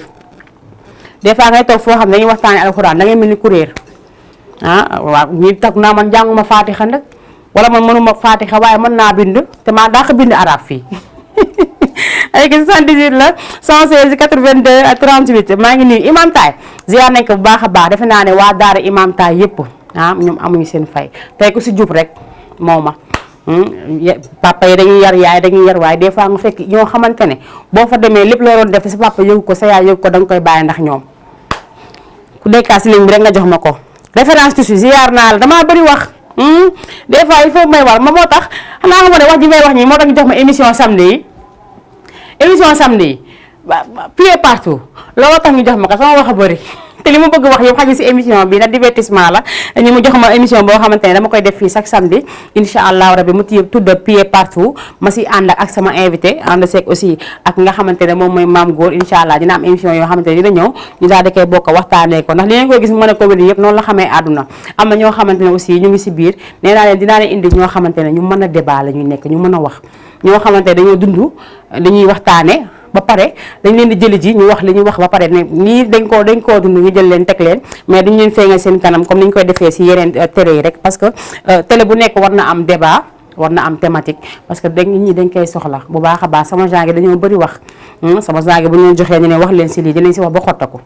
des fois ngay toog foo xam ne dañuy waxtaane alxuraan da ngay mel ni ku réer waaw ñi tax naa man jànguma faatixa nag wala man mënuma faatixa waaye mën naa bind te maa daa ko bind arab fii ay 78 la 116 82 à 38 maa ngi nii imam taay ziar nañ ko bu baax a baax defe naa ne waa daara imam taay yëpp ñoom amuñu seen fay tey ku si jub rek mooma papa yi dañuy yar yaay dañuy yar waaye des fois nga fekk ñoo xamante ne boo fa demee lépp loo doon def te sa papa yëgu ko sa yaay yëgu ko da nga koy bàyyi ndax ñoom ku nekkaa si ligne bi rek nga jox ma ko référence tissu ziar naa la damaa bëri wax des fois il faut may war ma moo tax xanaa nga ma ne wax ji may wax ñi moo tax ñu jox ma émission samedi yi pied partout looloo tax ñu jox ma ko sama wax a bëri te li ma bëgg wax yëpp xaju si émission bi nag divertissement la ñu mu jox ma émission boo xamante ne dama koy def fii chaque samedi incha allah rabi mu tudd pied partout ma si ànd ak sama invité ànd seeg aussi ak nga xamante ne moom mooy maam góor incha allah dina am émission yoo xamante ne dina ñëw ñu daal di koy bokk waxtaanee ko ndax li ngeen koy gis mu mën a comédie yëpp noonu la xamee àdduna am na ñoo xamante ne aussi ñu ngi si biir nee naa leen dinaa leen indi ñoo xamante ne ñu mën a débat la ñuy nekk ñu mën a wax ñoo xamante ne dañoo dund dañuy waxtaane ba pare dañ leen di jëli ji ñu wax li ñuy wax ba pare ne nii dañ koo dund ñu jël leen teg leen mais dañ leen feeñal seen kanam comme ni ñu koy defee si yeneen télé yi rek parce que télé bu nekk war na am débat war na am thématique parce que nit ñi dañ koy soxla bu baax a baax sama genre dañoo bëri wax sama genre bu ñu joxee ñu ne wax leen si lii dinañ si wax ba xottaku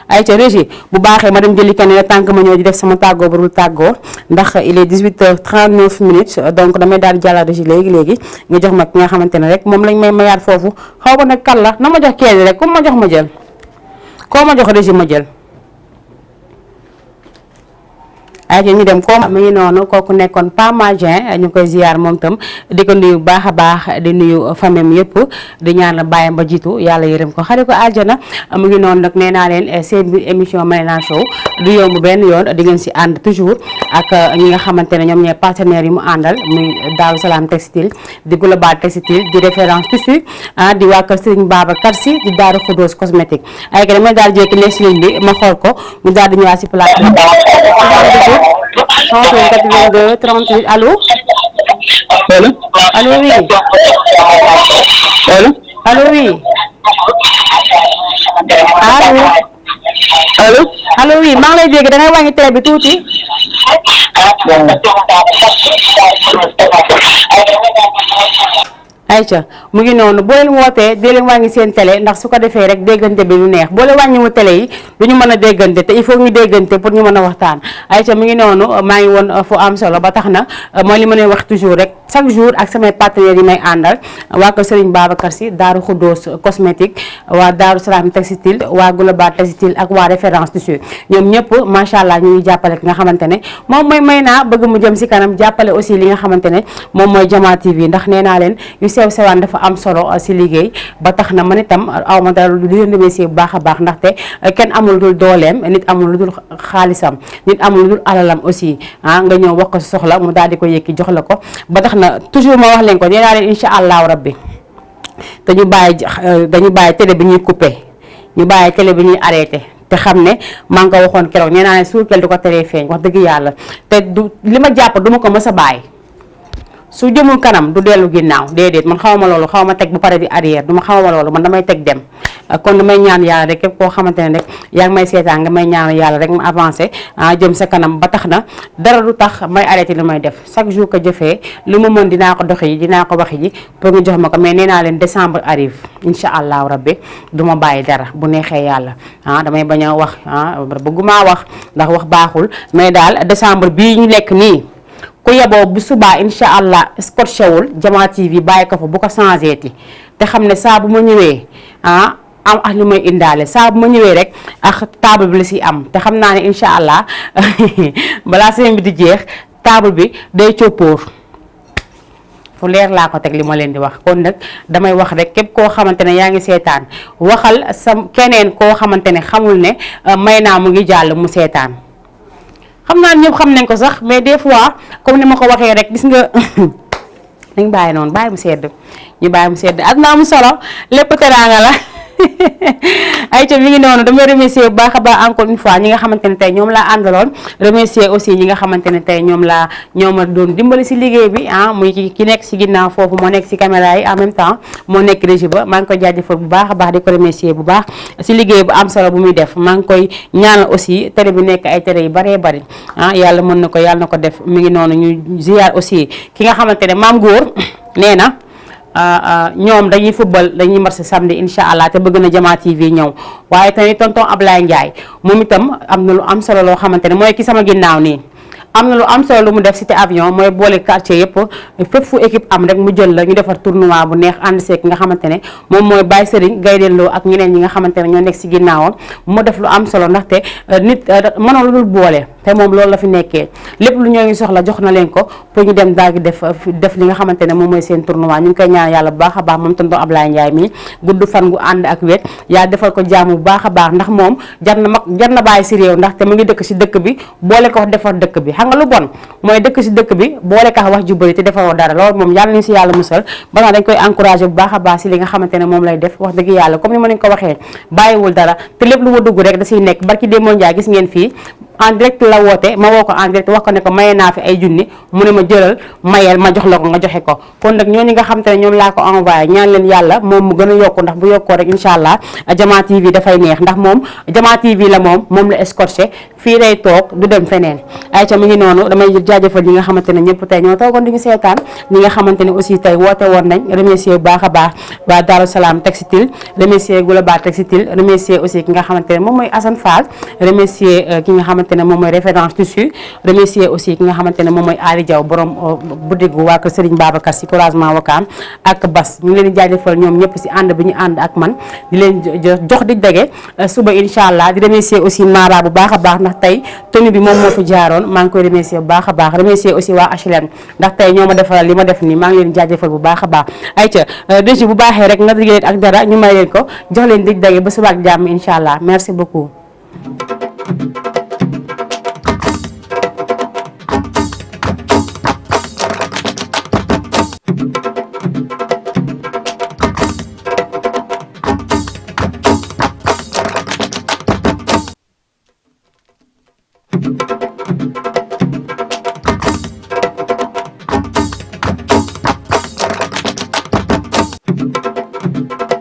ay ca régie bu baaxee ma dem jëli kenn la tànk ma ñëw di def sama tàggoo barul tàggoo ndax il est 18h39 minutes donc damay daal di jàllale régie léegi nga jox ma ki nga xamante ne rek moom lañ may mayaat foofu xaw ma nag kan la na ma jox kenn rek comme ma jox ma jël koo ma jox régie ma jël ay ñu dem ko mu ngi noonu kooku nekkoon Pa Madien ñu koy ziar moom tam di ko nuyu baax a baax di nuyu famem yëpp di ñaan bàyyam ba jiitu yàlla yërëm ko xare ko aljana mu ngi noonu nag nee naa leen seen émission Ménage Show du yomb benn yoon di ngeen si ànd toujours ak ñi nga xamante ne ñoom ñooy partenaires yi mu àndal muy Daaru Salaam Textile di Global Textile di référence tissu di waa kër Serigne Babacar Sy di Daaru Xudoos cosmétique ay ka damay daal jékki nekk si ligne bi ma xool ko mu daal di ñëwaat si plateau 32 38 allo. allo oui. allo oui. allo oui maa ngi lay dégg da ngay wàññi télé bi tuuti. ayca mu ngi noonu boo leen wootee dee leen wàññi seen télé ndax su ko defee rek déggante bi lu neex boo leen wàññiwu télé yi du ñu mën a déggante te il faut ñu déggante pour ñu mën a waxtaan ayca mu ngi noonu maa ngi woon fu am solo ba tax na mooy li ma leen wax toujours rek chaque jour ak samay partenaires yi may àndal waa ko Serigne Babacar Sy Daaru Xudoos cosmétique waa Daaru Salaam Textile waa Global Textile ak waa référence tissu ñoom ñëpp macha allah ñu ngi jàppale ki nga xamante ne moom mooy may naa bëgg mu jëm si kanam jàppale aussi li nga xamante ne moom mooy Jama TV ndax nee naa leen sew sewaan dafa am solo si liggéey ba tax na man itam aw ma dara lu leen remercier bu baax a baax ndaxte kenn amul lu dul dooleem nit amul lu dul xaalisam nit amul lu dul alalam aussi nga ñëw wax ko soxla mu daal di ko yëkki jox la ko ba tax na toujours ma wax leen ko nee naa leen incha allahu rabbi te dañu bàyyi télé bi ñuy coupé ñu bàyyi télé bi ñuy arrêté te xam ne maa ngi ko waxoon keroog nee naa ne suukeel du ko teree feeñ wax dëgg yàlla te du li ma jàpp du ma ko mës a bàyyi su jëmul kanam du dellu ginnaaw déedéet man xawma loolu xawma teg bu pare di arrière du ma xawma loolu man damay teg dem kon damay ñaan yàlla rek képp koo xamante ne rek yaa ngi may seetaan nga may ñaan yàlla rek ma avancé jëm sa kanam ba tax na dara du tax may arrêté li may def chaque jour que jëfee lu ma mën dinaa ko doxi ji dinaa ko waxi ji pour nga jox ma ko mais nee naa leen décembre arrive incha allahu rabbi du ma bàyyi dara bu neexee yàlla damay bañ a wax bëgguma wax ndax wax baaxul mais daal décembre bii ñu nekk nii ku yeboo bu subaa incha allah scotchewul Jama TV bàyyi ko fa bu ko changé ti te xam ne saa bu ma ñëwee am ak li may indaale saa bu ma ñëwee rek ak table bi la si am te xam naa ne incha allah balaa semaine bi di jeex table bi day coppóor fu leer laa ko teg li ma leen di wax kon nag damay wax rek képp koo xamante ne yaa ngi seetaan waxal sa keneen koo xamante ne xamul ne may naa mu ngi jàll mu seetaan xam naa ñëpp xam nañ ko sax mais des fois comme ni ma ko waxee rek gis nga nañ bàyyi noonu bàyyi mu sedd ñu bàyyi mu sedd aduna am solo lépp teraanga la ay ca mi ngi noonu damay remercier bu baax a baax encore une fois ñi nga xamante ne tey ñoom laa àndaloon remercier aussi ñi nga xamante ne tey ñoom la doon dimbali si liggéey bi muy ki nekk si ginnaaw foofu moo nekk si caméra yi en même temps moo nekk régie ba maa ngi koy jaajëfal bu baax a baax di ko remercier bu baax si liggéey bu am solo bu muy def maa ngi koy ñaanal aussi télé bi nekk ay télé yu baree bari yàlla mën na ko yàlla na ko def mi ngi noonu ñu ziar aussi ki nga xamante ne maam góor nee na ñoom dañuy football dañuy marché samedi incha allah te bëgg na Jama TV ñëw waaye tamit tonton Ablaye Ndiaye moom itam am na lu am solo loo xamante ne mooy ki sama ginnaaw nii am na lu am solo lu mu def cité avion mooy boole quartier yëpp fépp fu équipe am rek mu jël la ñu defar tournoi bu neex ànd seeg nga xamante ne moom mooy Baye Serigne Gaydelloo ak ñeneen ñi nga xamante ne ñoo nekk si ginnaawam mu def lu am solo ndaxte nit mënoon lu dul boole te moom loolu la fi nekkee lépp lu ñoo ngi soxla jox na leen ko pour ñu dem daal di def li nga xamante ne moom mooy seen tournoi ñu ngi koy ñaan yàlla bu baax a baax moom tonton Ablaye Ndiaye mi gudd fan gu ànd ak wet yaa defal ko jaamu bu baax a baax ndax moom jar na bàyyi si réew ndaxte mu ngi dëkk si dëkk bi boole ko defar dëkk bi xam nga lu bon mooy dëkk si dëkk bi boole ka wax ju bëri te defaroo dara loolu moom yàlla nañu si yàlla musal ba nga dañ koy encouragé bu baax a baax si li nga xamante ne moom lay def wax dëgg yàlla comme ni ma leen ko waxee bàyyiwul dara te lépp lu ma dugg rek da siy nekk barki démon Ndiaye gis ngeen fii en direct la woote ma woo ko en direct wax ko ne ko maye naa fi ay junni mu ne ma jëlal mayel ma jox la ko nga joxe ko kon nag ñooñu nga xam te ne ñoom laa ko envoyé ñaan leen yàlla moom mu gën a yokku ndax bu yokkoo rek incha allah Jama TV dafay neex ndax moom Jama TV la moom la escorché fii lay toog du dem feneen ay ca mi ngi noonu damay jaajëfal ñi nga xamante ne ñëpp tey ñoo toogoon di ñu seetaan ñi nga xamante ne aussi tey woote woon nañ remercier bu baax a baax waa Darou Salam Textile remercier Goulaba Textile remercier aussi ki nga xamante ne moom mooy Assane Fall remercier ki nga xamante ne moom mooy référence tissu remercier aussi ki nga xamante ne moom mooy Ali Diaw borom boutique waa kër Serigne Babacar si couragement Wakaam ak Bas ñu ngi leen di jaajëfal ñoom ñëpp si ànd bi ñu ànd ak man di leen jox di dege suba incha allah di remercier aussi Mara bu baax a baax ndax tey tenue bi moom moo fi jaaroon maa ngi koy remercier bu baax a baax remercier aussi waa HLM ndax tey ñoo ma defaral li ma def nii maa ngi leen jaajëfal bu baax a baax ayca déj bu baaxee rek nga digg ak dara ñu may leen ko jox leen dig dege ba suba ak jàmm incha allah merci beaucoup.